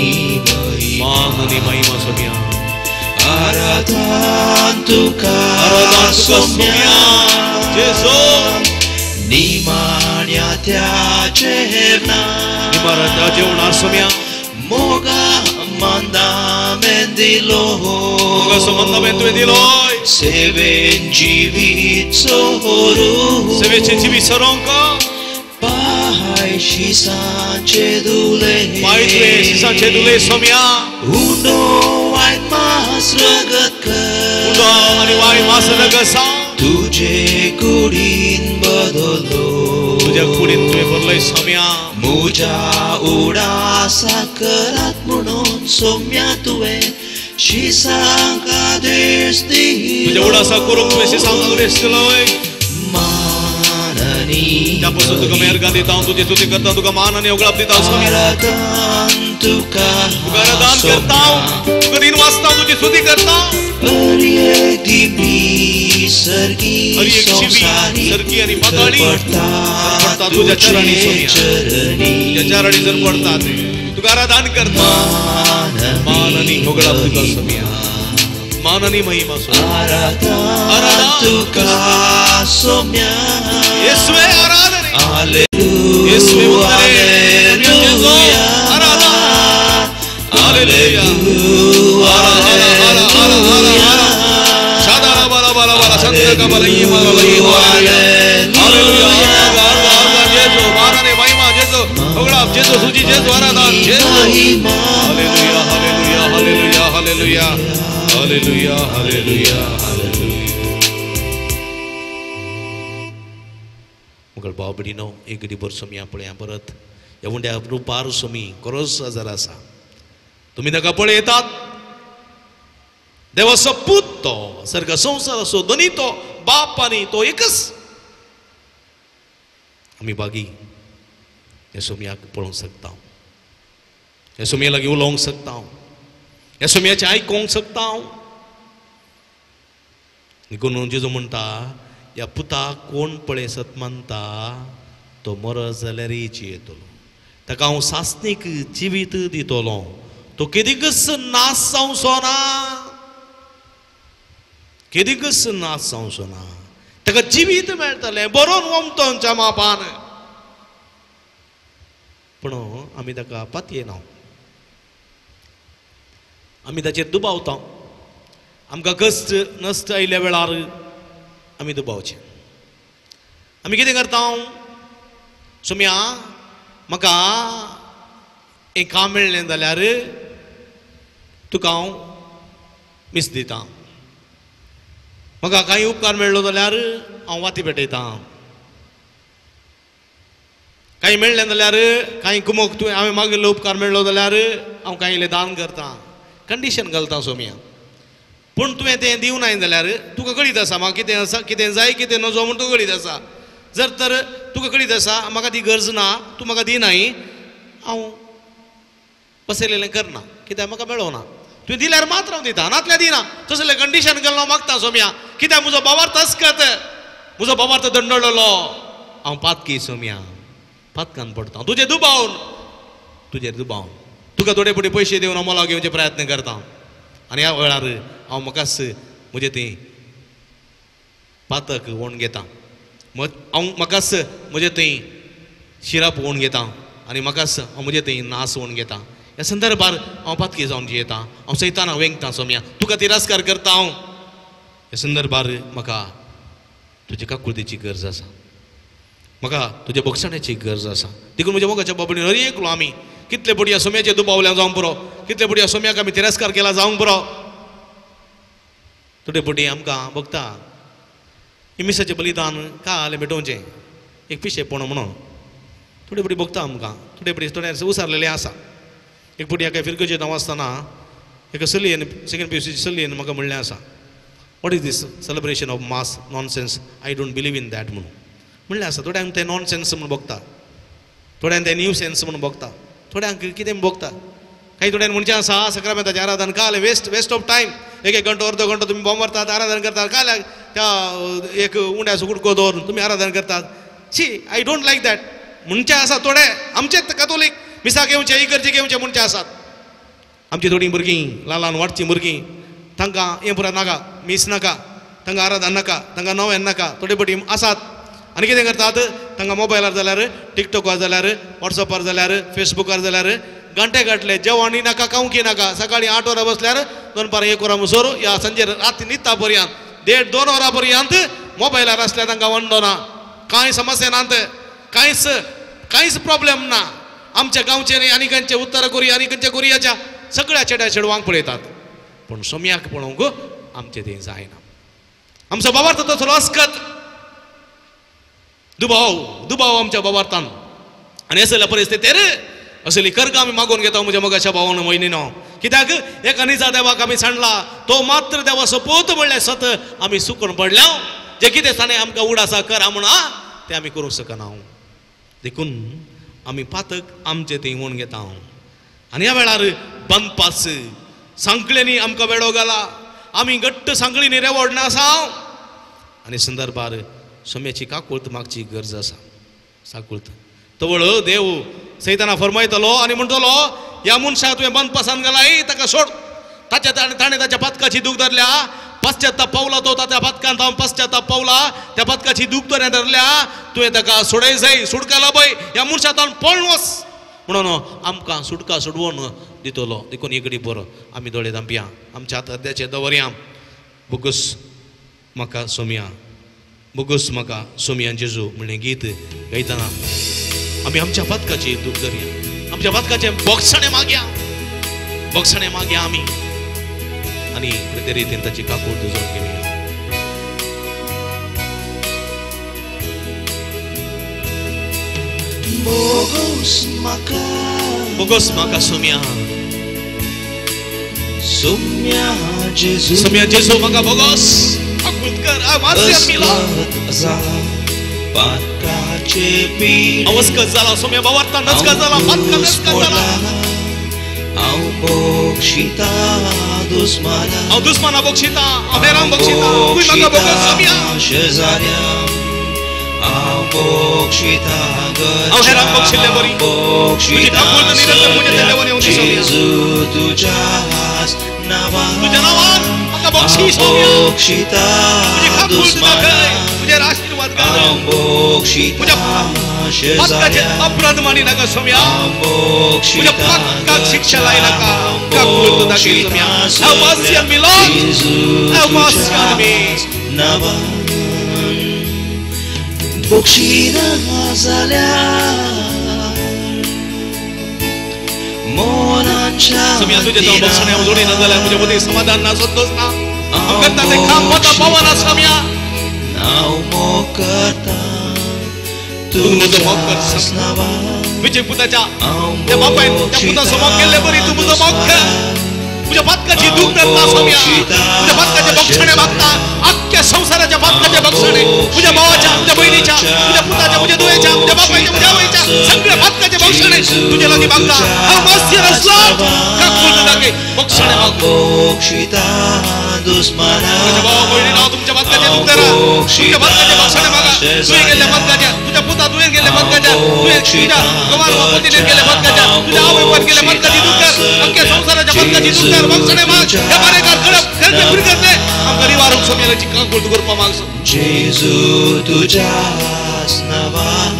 महिमा
मान आनी महिमा सोम्या
आराधन तुका सोम्या.
जेजू
निमाण्या त्या जेवणा
निमाण्या त्या जेवणार सोम्या
मोगा मंदामेन दिलो
मोगाचो मंदामेन तुवें दिलोय.
सेवेन जिवीत सोरू
सेवेचें जिवीत सरोंक
पाय शिसांचे दुले
पाय तुवें शिसांचे दुले सोम्या.
उंडो वायट मास रगत कर
उंडो आनी वायट मास रगत सा
तुझे कुडीन बदलो
तुझ्या कुडीन तुवें भरलय सोम्या.
म्हज्या उडासा करात म्हणून सोम्या तुवें शिसांक आदेश दिलो
तुज्या उडासा करूंक तुवें शिसांक आदेश दिलोय.
मान आनी
त्या पासून तुका मेहरगान दिता तुजी स्तुती करता तुका मान आनी उगडाप दिता सोम्या.
आराधन तुका
तुका आराधन करता तुका दिन वाचता तुजी स्तुती करता.
हर एक दिमी सर्गी संसारी
सर्गी आनी पाताळी सरपडता तुज्या चरणी सोम्या तुज्या चरणी सरपडता तुका आराधन करता. मान आनी उगडाप तुका सोम्या मान आनी महिमा सोम्या
आराधन तुका Saumya.
येसुवे आराधने
hallelujah
येसुवे hallelujah आराधन hallelujah hallelujah शादारा बाला बाला बाला संत का बाला ये बाला ये हालेलुया जेजू मान आनी महिमा जेजू उगडाप जेजू सुजी जेजू आराधन जेजू hallelujah hallelujah hallelujah hallelujah hallelujah hallelujah hallelujah. मगळ भाव भयणीनो एक घडी सोम्या पळया परत ह्या उंड्या रुपार सोमी खरोच आजार आसा. तुमी ताका पळयतात देवाचो पूत तो सर्ग संवसाराचो धनी तो बाप आनी तो एकच. आमी बागी ह्या सोम्याक पळोवंक शकता, ह्या सोम्या लागीं उलोवंक शकता, ह्या सोम्याचें आयकोंक शकता. देखून जेजू म्हणटा ह्या पुताक कोण पळय सत मानता तो मरत जाल्यार जियेतलो, ताका हांव सासणीक जिवीत दितलो, तो केदीकच नाश जावचो ना, केदीकच नाश जावचो ना, ताका जिवीत मेळटलें बरोवन वमतोनच्या मापान. पूण आमी ताका पातयेना, आमी ताचेर दुबावता. आमकां कश्ट नश्ट आयिल्ल्या वेळार आमी दुबावचें. आमी कितें करता, सोम्या म्हाका हें काम मेळ्ळें जाल्यार तुका हांव मीस दिता, म्हाका कांय उपकार मेळ्ळो जाल्यार हांव वाती पेटयतां, कांय मेळ्ळें जाल्यार कांय कुमोक तुवें हांवें मागिल्लो उपकार मेळ्ळो जाल्यार हांव कांय इल्लें दान करतां, कंडिशन घालता सोम्या. पूण तुवें तें दिवनाय जाल्यार तुका कळीत आसा म्हाका कितें आसा, कितें जाय कितें नजो म्हूण तुका कळीत आसा. जर तर तुका कळीत आसा म्हाका ती गरज ना, तूं म्हाका दिनाय, हांव पसयलेलें करना, कित्याक म्हाका मेळोना. तुवें दिल्यार मात्र हांव दिता, नातल्यार दिना. तसलें कंडिशन घालून हांव मागता सोम्या, कित्याक म्हजो बाबार्थ अस्कत, म्हजो बाबार्थ दंडवलो, हांव पातकी सोम्या, पातकान पडटा तुजे दुबावन, तुजेर दुबावन तुका थोडे फुडें पयशे दिवन हांव मोला घेवचे प्रयत्न करता. आनी ह्या वेळार हांव म्हाकाच म्हजें तें पातक ओण घेता, हांव म्हाकाच म्हजें थंय शिराप ओण घेता आनी म्हाकाच हांव म्हजें थंय नास ओण घेता. ह्या संदर्भार हांव पातकी जावन जियेता, हांव सैताना वेंगता सोम्या, तुका तिरस्कार करता हांव. ह्या संदर्भार म्हाका तुजे काकुळतेची गरज आसा, म्हाका तुज्या बक्षाण्याची गरज आसा. देखून म्हज्या मोगाच्या बाबडीन हर एकलो आमी कितले फुडें ह्या सोम्याचेर दुबावल्या जावंक पुरो, कितले फुडें ह्या सोम्याक आमी तिरस्कार केला जावंक पुरो. थोडे फुडें आमकां भोगता मिसाचें बलिदान काल भेटोवचें एक पिशेपण म्हणून थोडे फुडें भोगता आमकां, थोडे फुडें थोडे उसारलेलें आसा. एक फुडें एका फिरगजेंत हांव आसतना एका चलयेन, सेकंड पी यू सीची चलयेन म्हाका म्हणलें आसा, what is this celebration of mass nonsense, I don't believe in that म्हणून म्हणलें आसा. थोड्यांक तें नॉनसेन्स म्हूण भोगता, थोड्यांक तें न्यू सेन्स म्हूण भोगता, थोड्यांक कितें भोगता. काही थोड्यांक म्हणचें आसा सक्रामेंताचें आराधन काल वेस्ट, वेस्ट ऑफ टायम, एक एक घंटो अर्दो घंटो तुमी बॉम्ब मारतात आराधन करतात, काल त्या एक उंड्याचो कुडको दवरून तुमी आराधन करतात, शी I don't like that म्हणचें आसा. थोडे आमचेच कातोलीक मिसाक येवचें इगर्जेक घेवचें म्हणचें आसात. आमची थोडीं भुरगीं ल्हान ल्हान वाडचीं भुरगीं तांकां हें पुरा नाका, मीस नाका, तांकां आराधन नाका, तांकां नवें नाका, थोडे पटी आसात. आनी कितें करतात तांकां मोबायलार जाल्यार टिकटॉकार जाल्यार वॉट्सॅपार जाल्यार फेसबुकार जाल्यार घंटे घातले, जेवणूय नाका खावंकय नाका. सकाळीं 8 वरां बसल्यार दनपारां 1 वरां मुसोर या सांजे राती न्हिदता पर्यंत 1.5 2 वरां पर्यंत मोबायलार आसल्यार तांकां वांदो ना, कांय समस्या नात, कांयच कांयच प्रॉब्लेम ना. आमच्या गांवचे न्ही आनी खंयचे उत्तर कोरिया आनी खंयच्या कोरियाच्या सगळ्या चेड्या चेडवांक पळयतात, पूण सोम्याक पळोवंक आमचें तें जायना. आमचो बाबार्थ तसलो अस्कत दुबाव, दुबाव आमच्या बाबार्थान. आनी असल्या परिस्थितीर असली कर्ग आमी मागून घेता म्हज्या मोगाच्या भावान भयणीनो, कित्याक एका निजा देवाक आमी सांडला, तो मात्र देवा सोपूत म्हणल्यार सत आमी सुकून पडल्या. जे कितें ताणें आमकां उडासा करा म्हण तें आमी करूंक शकना. देखून आमी पातक आमचें थंय ओण घेता. आनी ह्या वेळार बांदपास सांकळ्यांनी आमकां वेडो घाला, आमी घट्ट सांकळींनी रेवडना आसा. आनी संदर्भार सोम्याची काकूळत मागची गरज आसा. काकूळत तवळ देव सैताना फरमायतलो आनी म्हणटलो, ह्या मनशाक तुवें बांदपासान घालाय, ताका सोड, ताच्या ताणें ताच्या पातकाची दूख धरल्या, पश्चाताप पावला तो ताच्या पातकान जावन पश्चाताप पावला, त्या पातकाची दूख ताणें धरल्या, तुवें ताका सोडय जाय, सुटका लाबय, ह्या मनशांत पळून वच म्हणून आमकां सुटका सोडवून दितलो. देखून एकडी बरो आमी दोळे धांपया, आमच्या हात अर्द्याचे दवरया. बोगस म्हाका सोम्या, बोगस म्हाका सोम्या जेजू म्हणलें गीत गायतना आमी आमच्या पातकाची दूख धरया, आमच्या पातकाचें बोगसणें मागया, बोगसणें मागया आमी आनी ते रितीन ताची काकूळ जावन घेवया.
बोगस म्हाका,
बोगस म्हाका सोम्या,
सोम्या जेजू,
सोम्या जेजू म्हाका बोगस काकूळ कर.
पातकाचे पीड
अवस्कत जाला सोम्या, बावार्ता नचका जाला, पातका नचका जाला,
हांव बक्षिता दुस्माना,
हांव दुस्माना बक्षिता, हांव हेरांक बक्षिता, तूं म्हाका बोगस सोम्या।
शेजाऱ्या हांव बक्षिता,
हांव हेरांक बक्षिल्ले बरी, तुजी काकूळट निरंतर म्हज्या देवान येवंदी सोम्या।
जेजू तुज्याच नांवान,
तुज्या नांवान म्हाका बक्षी सोम्या।
बक्षिता
तुजी काकूळट दाखय, तुजेर आशीर्वाद घाल,
बक्षिता
पातकाचे अपराध मानी नाका सोम्या, तुज्या पातकाक शिक्षा लाय नाका, काकूळट दाखय Saumya. Have mercy on me, Lord. Have mercy on me.
नांवान बक्षिना जाल्यार मनाच्या
सोम्या तुजें तो बक्षणें हांव जोडिना जाल्यार म्हजे मदीं समाधान ना, संतोश ना, हांव करता तें काम वता पावना सोम्या।
हांव मोग करता
तूं म्हजो मोग कर
तुज्याच नांवान,
तुज्या पुताच्या त्या बापायन त्या पुताचो मोग केल्ले बरी तूं म्हजो मोग कर। तुज्या पातकाची दूख धरता सोम्या, तुज्या पातकाचे बक्षणे मागता, अख्ख्या संवसाराच्या पातकाचे बक्षणे, तुज्या भावाच्या, तुज्या भयणीच्या, तुज्या पुताच्या, तुज्या दुयेच्या, तुज्या बापायच्या, तुज्या आवयच्या सगळ्या पातकाचे बक्षणे तुज्या लागीं मागता। हांव मास्तर आसलो काकूळट दाखय, बक्षणे मागता।
बक्षिता दुस्माना,
तुज्या भावा भयणीन तुमच्या पातकाचे दूख धरा, तुमच्या पातकाचे बक्षणे मागा, तुवें गेल्ल्या पातकाच्या, तुज्या पुता तुवें गेल्ल्या पातकाच्या, तुवें तुज्या गवार पतीने गेल्ल्या पातकाच्या, तुज्या आवय बापान गेल्ल्या पातकाची दूख धर, अख्ख्या संवसाराच्या पातकाची दूख धर, बक्षणे माग। ह्या बारेकार कळप खर्च फिरकतले आमकां निवारूंक सोम्याची काकूळट करपा माग।
जेजू तुज्याच नांवान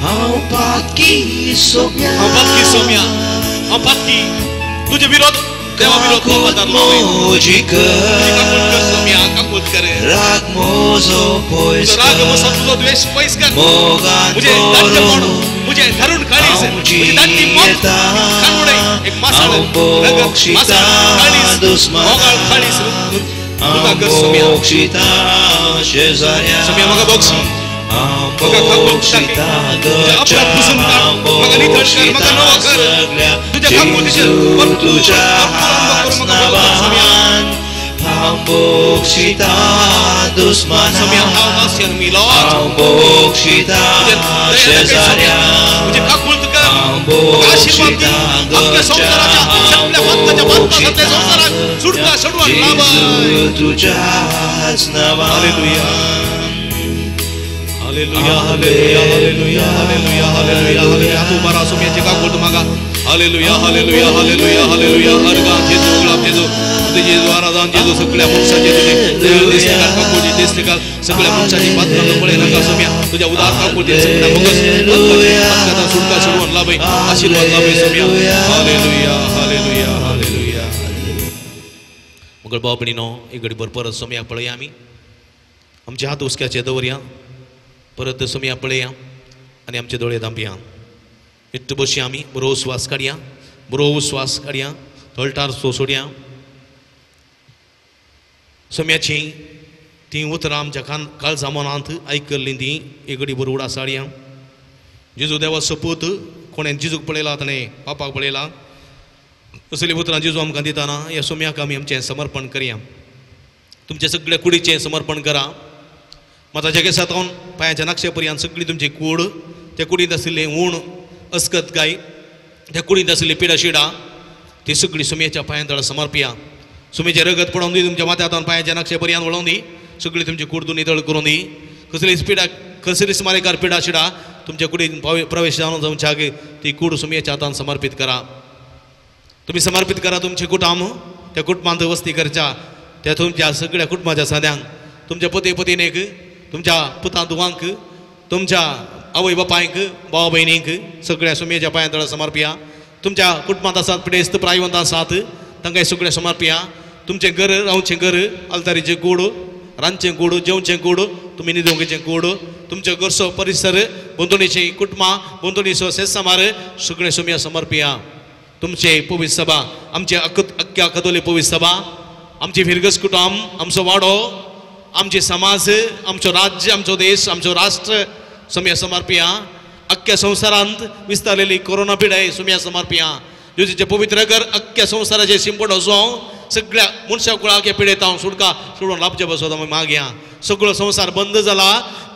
हांव पातकी सोम्या,
हांव पातकी सोम्या, हांव पातकी, तुजे विरोध देवा विरोध
म्हजी
काकूळट कर सोम्या, काकूळट कर,
राग म्हजो पयस
राग म्हजो तुजो द्वेश पयस कर,
मोगान
म्हजें दाटलेपण, म्हजें धरून काळीज, म्हजी दाटली मोग कानूडय एक मासाळ रगत, मासाळ काळीज, मोगाळ काळीज तुका कर सोम्या।
बक्षिता शेजाऱ्या
सोम्या म्हाका बक्षी, म्हाका काकूळट दाखय, तुज्या अपराध पुसून काड, म्हाका नितळ कर, म्हाका नवो कर, तुज्या काकूळटीचेर भरपूर भरपूर म्हाका बरो कर सोम्या।
हांव बक्षिता दुस्माना,
सोम्या हांव मास्तर मी लॉर्ड,
हांव बक्षिता शेजाऱ्या,
तुझे काकूळट कर, म्हाका आशीर्वाद दी, अख्ख्या संवसाराच्या सगळ्या पातकाच्या पातकांतल्या संवसाराक सुटका सोडवान लाभय
तुज्याच नांवान।
Hallelujah, hallelujah, hallelujah, hallelujah, hallelujah, hallelujah, hallelujah. हात उबारा सोम्याचे काकूळट मागा। Hallelujah, hallelujah, hallelujah, hallelujah. अर्गां जेजू, गुलाब जेजू, जेजू, आराधन जेजू, सगळ्या मनशाचे तुजे देसनिकाल काकूळटी देसनिकाल, सगळ्या मनशाची पात्रां पळय नाका सोम्या, तुज्या उदार काकूळटी सगळ्या बोगस पातकांतल्यान सुटका सोडवून लाभय, आशीर्वाद लाभय सोम्या। Hallelujah, hallelujah, hallelujah. मगळ भाव भयणीनो, एक घडी परत सोम्या पळया आमी, आमचे हात हुसक्याचे दवरया, परत सोम्या पळया आनी आमचे दोळे धांपया। इट्ट बसया आमी, बरो श्वास काडया, बरो श्वास काडया, तळटार सोडया। सोम्याची तीं उतरां आमच्या कान काळजा मनांत आयकल्लीं तीं एक घडी बरो उडास हाडया। जेजू देवा सोपूत, कोणें जेजूक पळयला ताणें पापाक पळयला, असलीं उतरां जेजू आमकां दिताना ह्या सोम्याक आमी आमचें समर्पण करया। तुमच्या सगळ्या कुडीचें समर्पण करा, माताच्या केसांत पांयाच्या नाक्षे पर्यंत सगळी तुमची कूड, त्या कुडींत आशिल्लें ऊण अस्कत गाय, त्या कुडींत आशिल्ली पिडा शिडा, ती सगळी सोम्याच्या पांयां तळा समर्पया। सोम्याचें रगत पडोवन दी तुमच्या माथ्या पांयाच्या नाक्षे पर्यंत वळोवन दी, सगळी तुमची कूड तूं नितळ करून दी। कसलीच पिडा, कसलीच मारेकार पिडा शिडा तुमच्या कुडीन प्रवेश जावन जावच्या ती कूड सोम्याच्या हातान समर्पीत करा। तुमी समर्पीत करा तुमचें कुटुंब, त्या कुटुंबांत वस्ती करच्या त्या तुमच्या सगळ्या कुटुंबाच्या सद्यांक, तुमच्या पती पतीनेक, तुमच्या पुतां धुवांक, तुमच्या आवय बापायक, भाव भयणींक सगळ्या सोम्याच्या पांयां तळा समर्पया। तुमच्या कुटुंबांत आसात पिडेस्त प्रायवंत आसात तांकां सगळें समर्पया। तुमचें घर रावचें घर, आलतारीचें कूड, रांदचें कूड, जेवचें कूड, तुमी न्हिदोवचें कूड, तुमचें घरचो परिसर, भोंवतणीची कुटुंबां, भोंवतणीचो शेत सगळें सोम्या समर्पया। तुमचे पवित्र सभा, आमचे अख्ख्या कतोली पवित्र सभा, आमची फिरगस कुटुंब, आमचो वाडो, आमचे समाज, आमचो राज्य, आमचो देश, आमचो राष्ट्र सोम्या समर्पया। अख्ख्या संवसारांत विस्तारलेली कोरोना पिडाय सोम्या समर्पया। जेजूचें पवित्र घर अख्ख्या संवसाराचें शिंपड असो सगळ्या मनशा कुळाक ह्या पिडेत हांव सुटका सोडून लाभचे बसत आमी मागया। सगळो संवसार बंद जाला,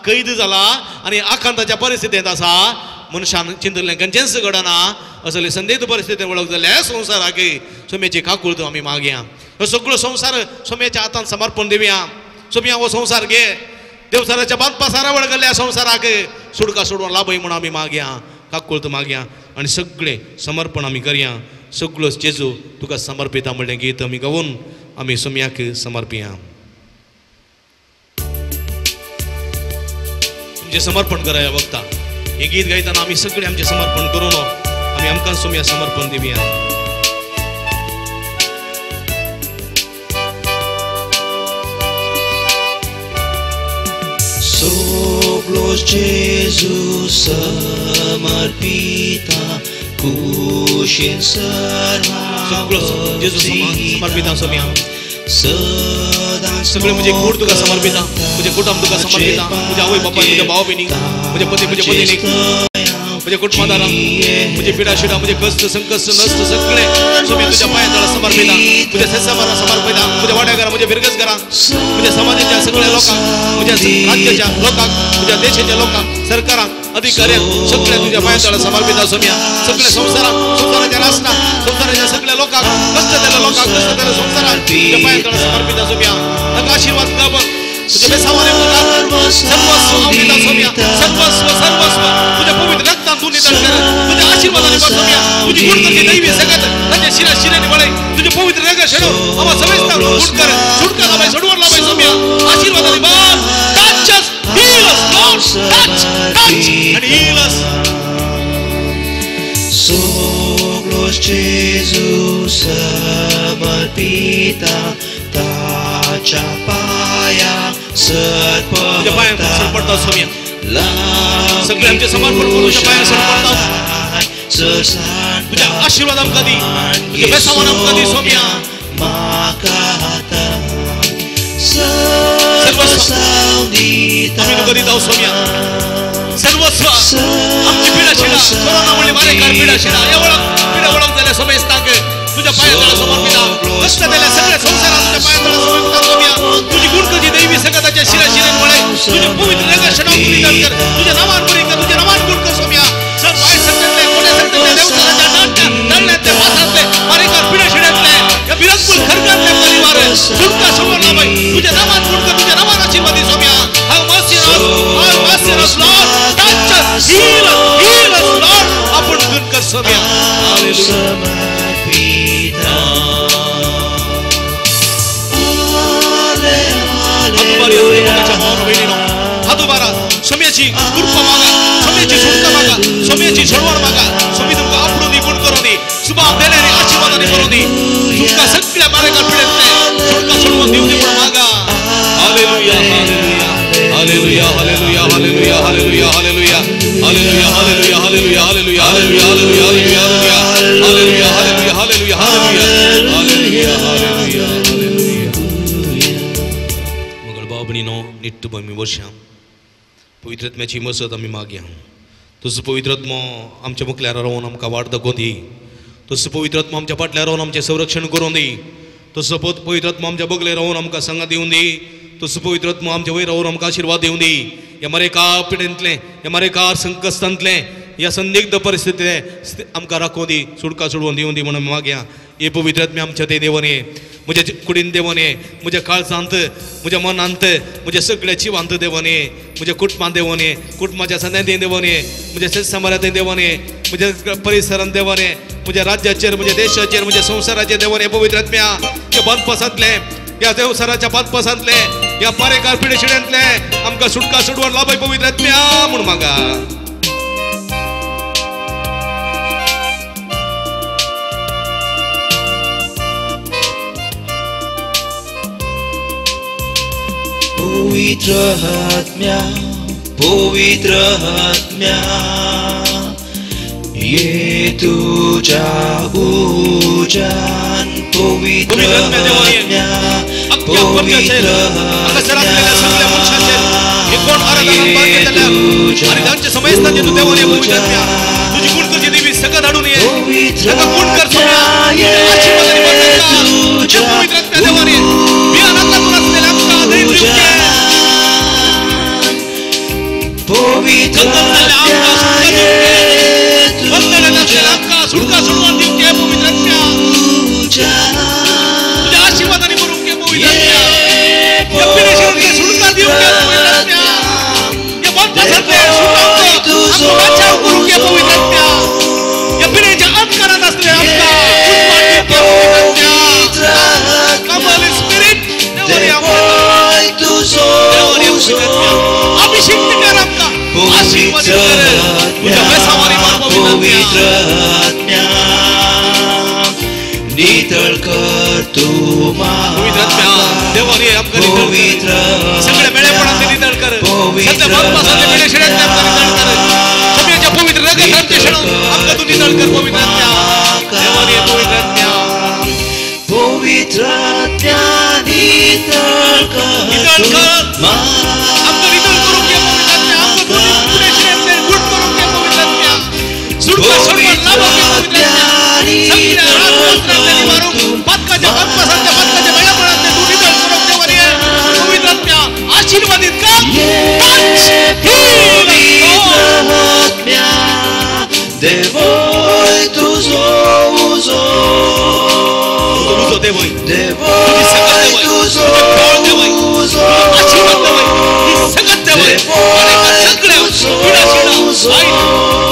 कैद जाला आनी आकांताच्या परिस्थितींत आसा। मनशान चिंतलें खंयचेंच घडना असले संदिग्ध परिस्थिती वळख जाल्ल्या संवसाराक सोम्याची काकूळत आमी मागया. हो सगळो संवसार सोम्याच्या हातान समर्पण दिवया. सोम्या हो संवसार घे, देवसाराच्या बांदपासारा वळखल्ल्या संवसाराक सुडका सोडून लाभय म्हूण आमी मागया, काकूळत मागया आनी सगळें समर्पण आमी करया. सगळो जेजू तुका समर्पिता म्हणलें गीत आमी गावन आमी सोम्याक समर्पिया. तुमचें समर्पण कराया वक्ता हें गीत गायतना आमी सगळें आमचें समर्पण करून आमी आमकां सोम्या समर्पण दिवया.
Soplos Gesù समर्पिता कुशीन
सगळो जेजू समर्पिता सोम्या. सगळे म्हजे कूड तुका समर्पिता, म्हजे कुटुंब तुका समर्पिता, म्हज्या आवय बापाय, म्हज्या भाव भयणीक, म्हज्या पती म्हज्या पत्नीक, म्हज्या कुटुंबादारांक, म्हजे पिडा शिडा, म्हजे कश्ट संकश्ट नश्ट सगळे सोम्या तुज्या पांया तळा समर्पिता. म्हज्या सेसाबारा समर्पिता, म्हज्या वाड्याघरां, म्हज्या फिरगसघरां, म्हज्या समाजाच्या सगळ्या लोकांक, म्हज्या राज्याच्या लोकांक, म्हज्या देशाच्या लोकांक, सरकारांक, अधिकाऱ्यांक सगळ्या तुज्या पांया तळा समर्पिता सोम्या. सगळ्या संवसाराक, संवसाराच्या राष्ट्राक, संवसाराच्या सगळ्या लोकांक, कश्ट दिल्या लोकांक, कश्ट दिल्या संवसाराक तुज्या पांया तळा समर्पिता सोम्या. ताका आशीर्वाद लाभ तुझ्या बेसावाने सर्वस्व हांव दिता सोम्या. सर्वस्व सर्वस्व तुझ्या पवित्र रक्तान तूं नितळ कर, तुझ्या आशीर्वादाने भर सोम्या. तुझी गुण करची दैवी सगत ताच्या शिरा शिरांनी वळय. तुझे पवित्र रग शेणो आम्हा समेस्तांक गुण कर, सुटका लाभाय, सोडवण लाभाय सोम्या. आशीर्वादाने भर. Touch us, heal us, Lord. Touch, touch and heal us.
Soplos Gesù समर्पिता ताच्या पाया
तुझ्या पांयार सरपडटा सोम्या. सगळे आमचे समर्पण करून तुझ्या पांयार सरपडटा. तुझ्या आशीर्वाद आमकां दी, तुझ्या बेसावान आमकां दी सोम्या. सर्वस्व आमी तुका दिता सोम्या. सर्वस्व आमची पिडा शिडा, कोरोना म्हणली मारेकार पिडा शिडा, ह्या वळख पिडा वळख जाल्या समेस्तांक तुझ्या पांया तळा समर्पिता. कश्ट दिल्या सगळ्या संवसाराक तुझ्या पांया तळा समर्पिता सोम्या. तुझी गुण करची दैवी सगळ्याच्या शिरा शिरेन वळय. तुझे पवित्र रग शेणाव तूं नितळ कर, तुझ्या नावान बरी कर, तुझ्या नावान गुण कर सोम्या. सर वायट संकटले, कोण्या संकटले, देवसाराच्या नाट्या तळण्यांतले, वासांतले, मारेकार पिड्या शिड्यांतले, ह्या विरंगुळ खरगांतले परिवार सुटका सोडून लावय. तुझ्या नावान गुण कर, तुझ्या नावान आशीर्वाद दी Saumya. Have mercy on us, have mercy on us, Lord. Touch us, heal us, heal us, Lord. आपण गुण कर सोम्या. हालेलुया. हातुबारा सोम्याची कृपा मागा, सोम्याची सुटका मागा, सोम्याची सोडवण मागा. सोमी तुमकां आपडून दी, गुण करून दी, सुभाव देण्याने आशीर्वादाने करून दी. तुमकां सगळ्या मारेकार पिडेंतले सुटका सोडवून दिवची म्हूण मागा. Hallelujah, hallelujah, hallelujah, hallelujah, hallelujah, hallelujah, hallelujah, hallelujah, hallelujah, hallelujah, hallelujah, hallelujah, hallelujah, hallelujah, hallelujah, hallelujah, hallelujah, hallelujah. मगळ भाव भयणीनो, निट्ट आमी वर्षां पवित्रत्म्याची मसत आमी मागया. तसो पवित्रत्मो आमच्या मुखल्यार रावन आमकां वाट दाखोवन दी. तसो पवित्रत्मो आमच्या फाटल्यार रावन आमचें संरक्षण करून दी. तसो पवित्रत्मो आमच्या बगले रावन आमकां संगात दिवन दी. तसो पवित्रत्मो आमच्या वयर रावन आमकां आशिर्वाद दिवन दी. ह्या मरेकार पिडेंतलें, ह्या मरेकार संकश्टांतलें, ह्या संदिग्ध परिस्थितींतलें आमकां राखोवन दी, सुटका सोडवून दिवन दी म्हणून मागया. हे पवित्रत्मे आमच्या ते देवान ये, म्हज्या कुडीन देवान ये, म्हज्या काळजांत, म्हज्या मनांत, म्हज्या सगळ्या जिवांत देवान ये, म्हज्या कुटुंबांत देवान ये, कुटुंबाच्या संद्यांत देवान ये, म्हज्या समाजांत देवान ये, म्हज्या परिसरांत देवान ये, म्हज्या राज्याचेर, म्हज्या देशाचेर, म्हज्या संवसाराचेर देवान ये. पवित्रत्म्या ह्या बांदपासांतलें, ह्या देवसाराच्या बांदपासांतलें, ह्या पारेकार पिडेशिड्यांतलें आमकां सुटका सोडवण लाभय पवित्रत्म्या म्हूण मागा.
पवित्र आत्म्या, पवित्र आत्म्या, ये तुझ्या उजान. पवित्र आत्म्या, पवित्र
तुझी गुण करची देवी सगळं धाडून ये, ताका गुण कर सोम्या. आशीर्वादाने भर तांकां. पवित्र आत्म्या देवान ये, बियाणांतल्यान आसलेल्या आमकां धैर्य दिवचें.
पवित्र
संकट जाल्ल्या आमकां सुटका दिवचें. पवित्र आत्म्या अभिषेक कर आमकां आशीर्वाद कर तुझ्या बेसावानी मार पवित्र
आत्म्या नितळ कर तूं
पवित्र आत्म्या देवानी आमकां नितळ कर सगळ्या मेळेपणांतले नितळ कर सगळ्या बापासांतले मेळे शेणांतले आमकां नितळ कर सगळ्याच्या पवित्र रगतांतले शेणून आमकां तूं नितळ कर पवित्र आत्म्या देवानी पवित्र आत्म्या
पवित्र आत्म्या नितळ कर
नितळ कर आमकां नितळ करूंक घे पवित्र आत्म्या आमकां तूं फुडें शेणांतले गुड करूंक घे पवित्र आत्म्या सुटका सोडपाक लाभोवंक घे पवित्र आत्म्या सगळ्या रागवस्त्रांतले निवारूंक पातकाच्या बापासांतल्या पातकाच्या मेळेपणांतले तूं नितळ करूंक देवानी पवित्र आत्म्या आशीर्वादित कर
पवित्र आत्म्या देवय तुजो उजो
उजो देवय
देवय तुजो उजो
आशीर्वाद देवय ही सगळ्यात देवय सगळ्या पिडा शिडा वाईट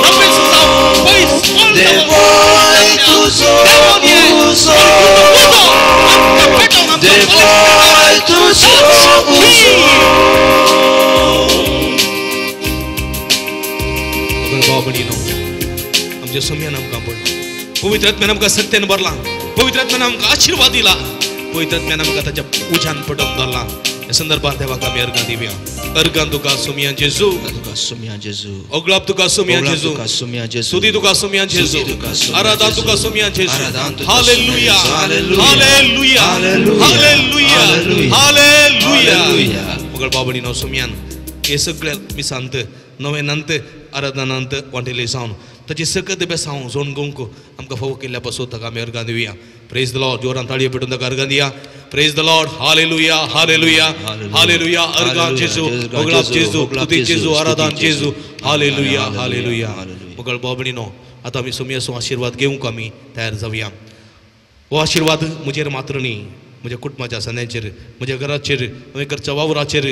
रमेश जावं पयस
देवय तुजो उजो देवय तुजो उजो.
भाव भयणीनो आमच्या सोम्यान आमकां पडलो पवित्र आत्म्यान आमकां सत्यान भरला पवित्र आत्म्यान आमकां आशिर्वाद दिला पवित्र आत्म्यान आमकां ताच्या उज्यान पटोवन धरला. ह्या संदर्भात देवाक आमी अर्गां दिवया. अर्गां तुका सोम्या जेजू
तुका सोम्या जेजू
ओगळाप तुका सोम्या जेजू
तुका सोम्या जेजू
स्तुती तुका सोम्या जेजू आराधन तुका सोम्या Jezu. Hallelujah hallelujah hallelujah hallelujah. मगळ भाव भयणीनो सोम्यान हे सगळे मिसांत नवेनांत आराधनांत वांटेले जावन ताची सकत बेसांव जोण गोंक आमकां फावो केल्ल्या पासून ताका आमी अर्गां दिवया. Praise the Lord. जोरान ताळयो पेटून ताका अर्गां दिया. Praise the Lord. Hallelujah hallelujah hallelujah. अर्गां जेजू होगळाप जेजू स्तुती जेजू आराधन जेजू. Hallelujah hallelujah. मगळ भाव भयणीनो आतां आमी सोमयाचो आशिर्वाद घेवंक आमी तयार जावया. हो आशिर्वाद म्हजेर मात्र न्ही म्हज्या कुटुंबाच्या सन्यांचेर म्हज्या घराचेर म्हज्या घरच्या वावराचेर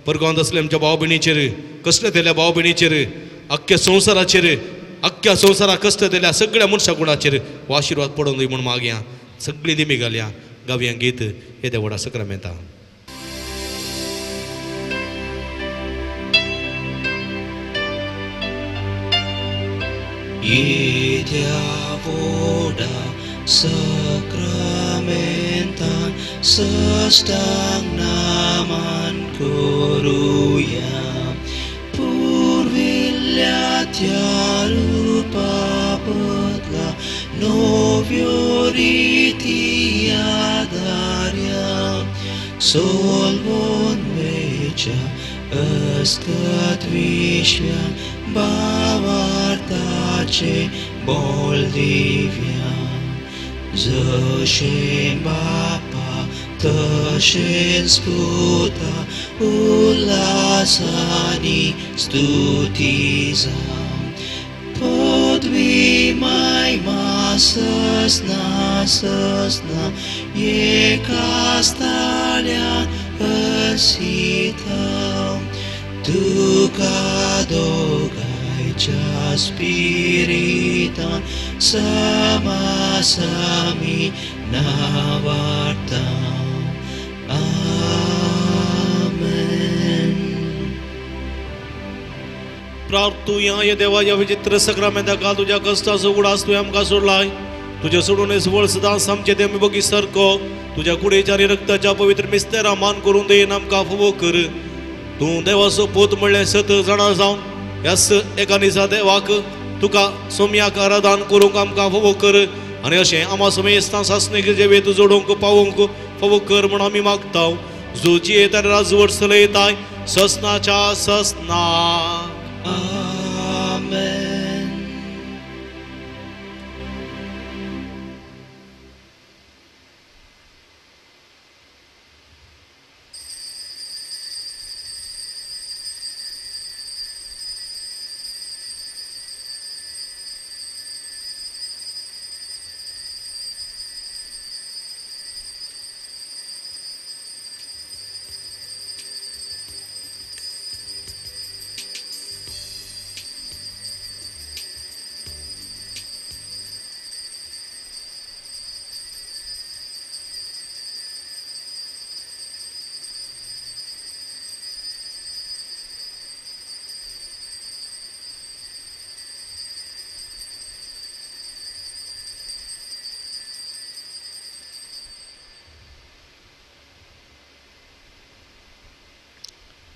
परगांवांत आसल्या आमच्या भाव भयणीचेर कश्ट दिल्या भाव भयणीचेर अख्ख्या संवसाराचेर अख्ख्या संवसाराक कश्ट दिल्या सगळ्या मनशा गुणाचेर हो आशिर्वाद पडोवन दी म्हूण मागया. सगळी दिमी घालया गावया गीत येद्या व्हडा सक्रामेंता.
येद्या व्हडा सक्रामेंतान सष्टांग नामान करुया पुर्विल्ल्या त्या रुपा बदला नव्यो रिती आदार्या सोलवून वेच्या अस्कत विश्व्या भावार्थाचे बोल दिव्या जशें बापा तशेंच पुता उल्हासानी स्तुती जावं पदवी महिमा ससना ससना एका स्थाल्यान असिता तुका दोगांयच्या स्पिरितान समासामी नावार्ता. आमेन.
प्रार्थुया हे देवा ह्या विचित्र सक्रामेंता काल तुज्या कश्टाचो उगडास तुवें आमकां सोडलाय तुज्या सोडून वळ सदांच आमचे ते आमी बगी सारको तुज्या कुडीच्या आनी रक्ताच्या पवित्र मिस्तेरा मान करून देन आमकां फावो कर. तूं देवाचो पूत म्हणलें सत जाणा जावन ह्याच एका दिसा देवाक तुका सोम्याक आराधन करूंक आमकां फावो कर आनी अशें आमा समेस्तां सासणीक जेवेत जोडूंक पावोवंक फावो कर म्हूण आमी मागता. जो जियेत आनी राजवट चलयताय ससनाच्या ससना.
आमेन.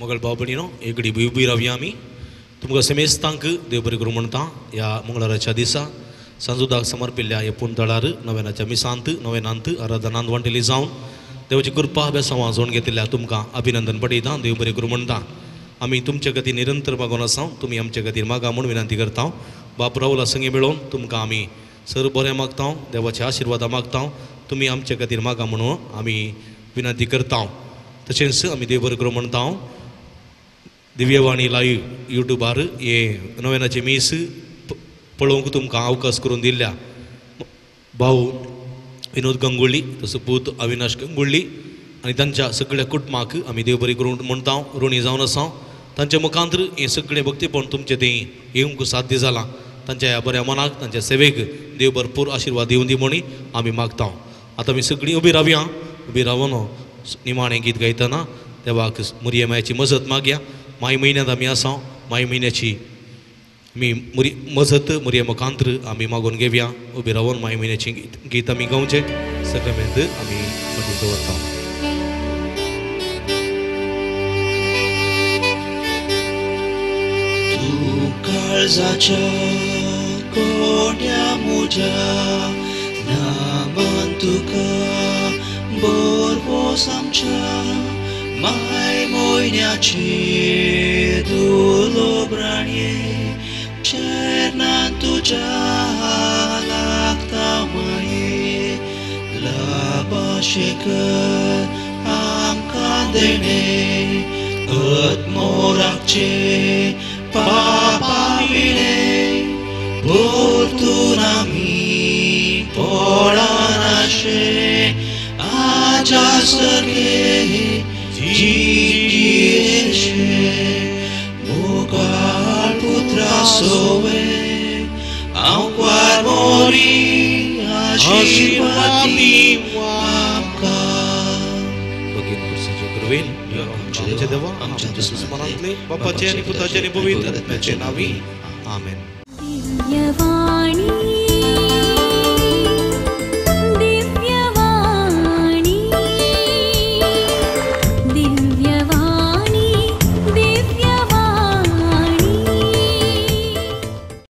मगळ भाव भयणीनो एकडे उबी रावया आमी. तुमकां समेस्तांक देव बरें करूं म्हणटा. ह्या मंगळाराच्या दिसा सांजुदाक समर्पिल्ल्या ह्या पुणतळार नव्यानाच्या मिसांत नव्यानांत आराधनांत वांटेली जावन देवाची कृपा बेसांवां जोडून घेतिल्ल्या तुमकां अभिनंदन पडयता. देव बरें करूं म्हणटा. आमी तुमच्या खातीर निरंतर मागून आसा, तुमी आमच्या खातीर मागा म्हूण विनंती करता. बाप राहुला संगी मेळोवन तुमकां आमी सर बरें मागता, देवाचे आशिर्वादा मागता. तुमी आमच्या खातीर मागा म्हणून आमी विनंती करता. तशेंच आमी देव बरें करूं म्हणटा. दिव्यवाणी लायव्ह युट्यूबार हे नव्यानाचे मीस पळोवंक तुमकां अवकाश करून दिल्ल्या भाऊ विनोद गंगुळ्ळी तसो पूत अविनाश गंगुळ्ळी आनी तांच्या सगळ्या कुटुंबाक आमी देव बरें करूं म्हणटा, ऋणी जावन आसा. तांच्या मुखांतर हें सगळें भक्तीपण तुमचें तें येवंक साध्य जालां. तांच्या ह्या बऱ्या मनाक तांच्या सेवेक देव भरपूर आशिर्वाद दिवन दी म्हणी आमी मागता. आतां आमी सगळीं उबी रावया. उबी रावन निमाणें गीत गायतना देवाक मुरये मायची मजत मागया. माय म्हयन्यांत आमी आसा. माय म्हयन्याची आमी मुरी मजत मुरये मुखांतर आमी मागून घेवया. उबी रावन माय म्हयन्याची गीत आमी गावचें. सगळ्यांत आमी मदीं दवरता.
तूं काळजाच्या कोण्या म्हज्या नामान तुका बोरवोस आमच्या माय म्हयन्याचे दुलोब्राणये चेरनान तुज्या लागता माये लाभाशेकर आमकां देणे आत्मोराचे पापा विणे परतून आमी पडनाशे आजा सगळे जियेशे मोगाळ पुत्रा सोवे आंकवार मोरी आशिर्वाद दी आमकां.
भगीन पुरसाचे कृपेन आमच्या देवा आमच्या दुस्मनांतले बापाचे आनी पुताचे आनी पवित्र आत्म्याचे नांवी आमेन.
दिव्यवाणी.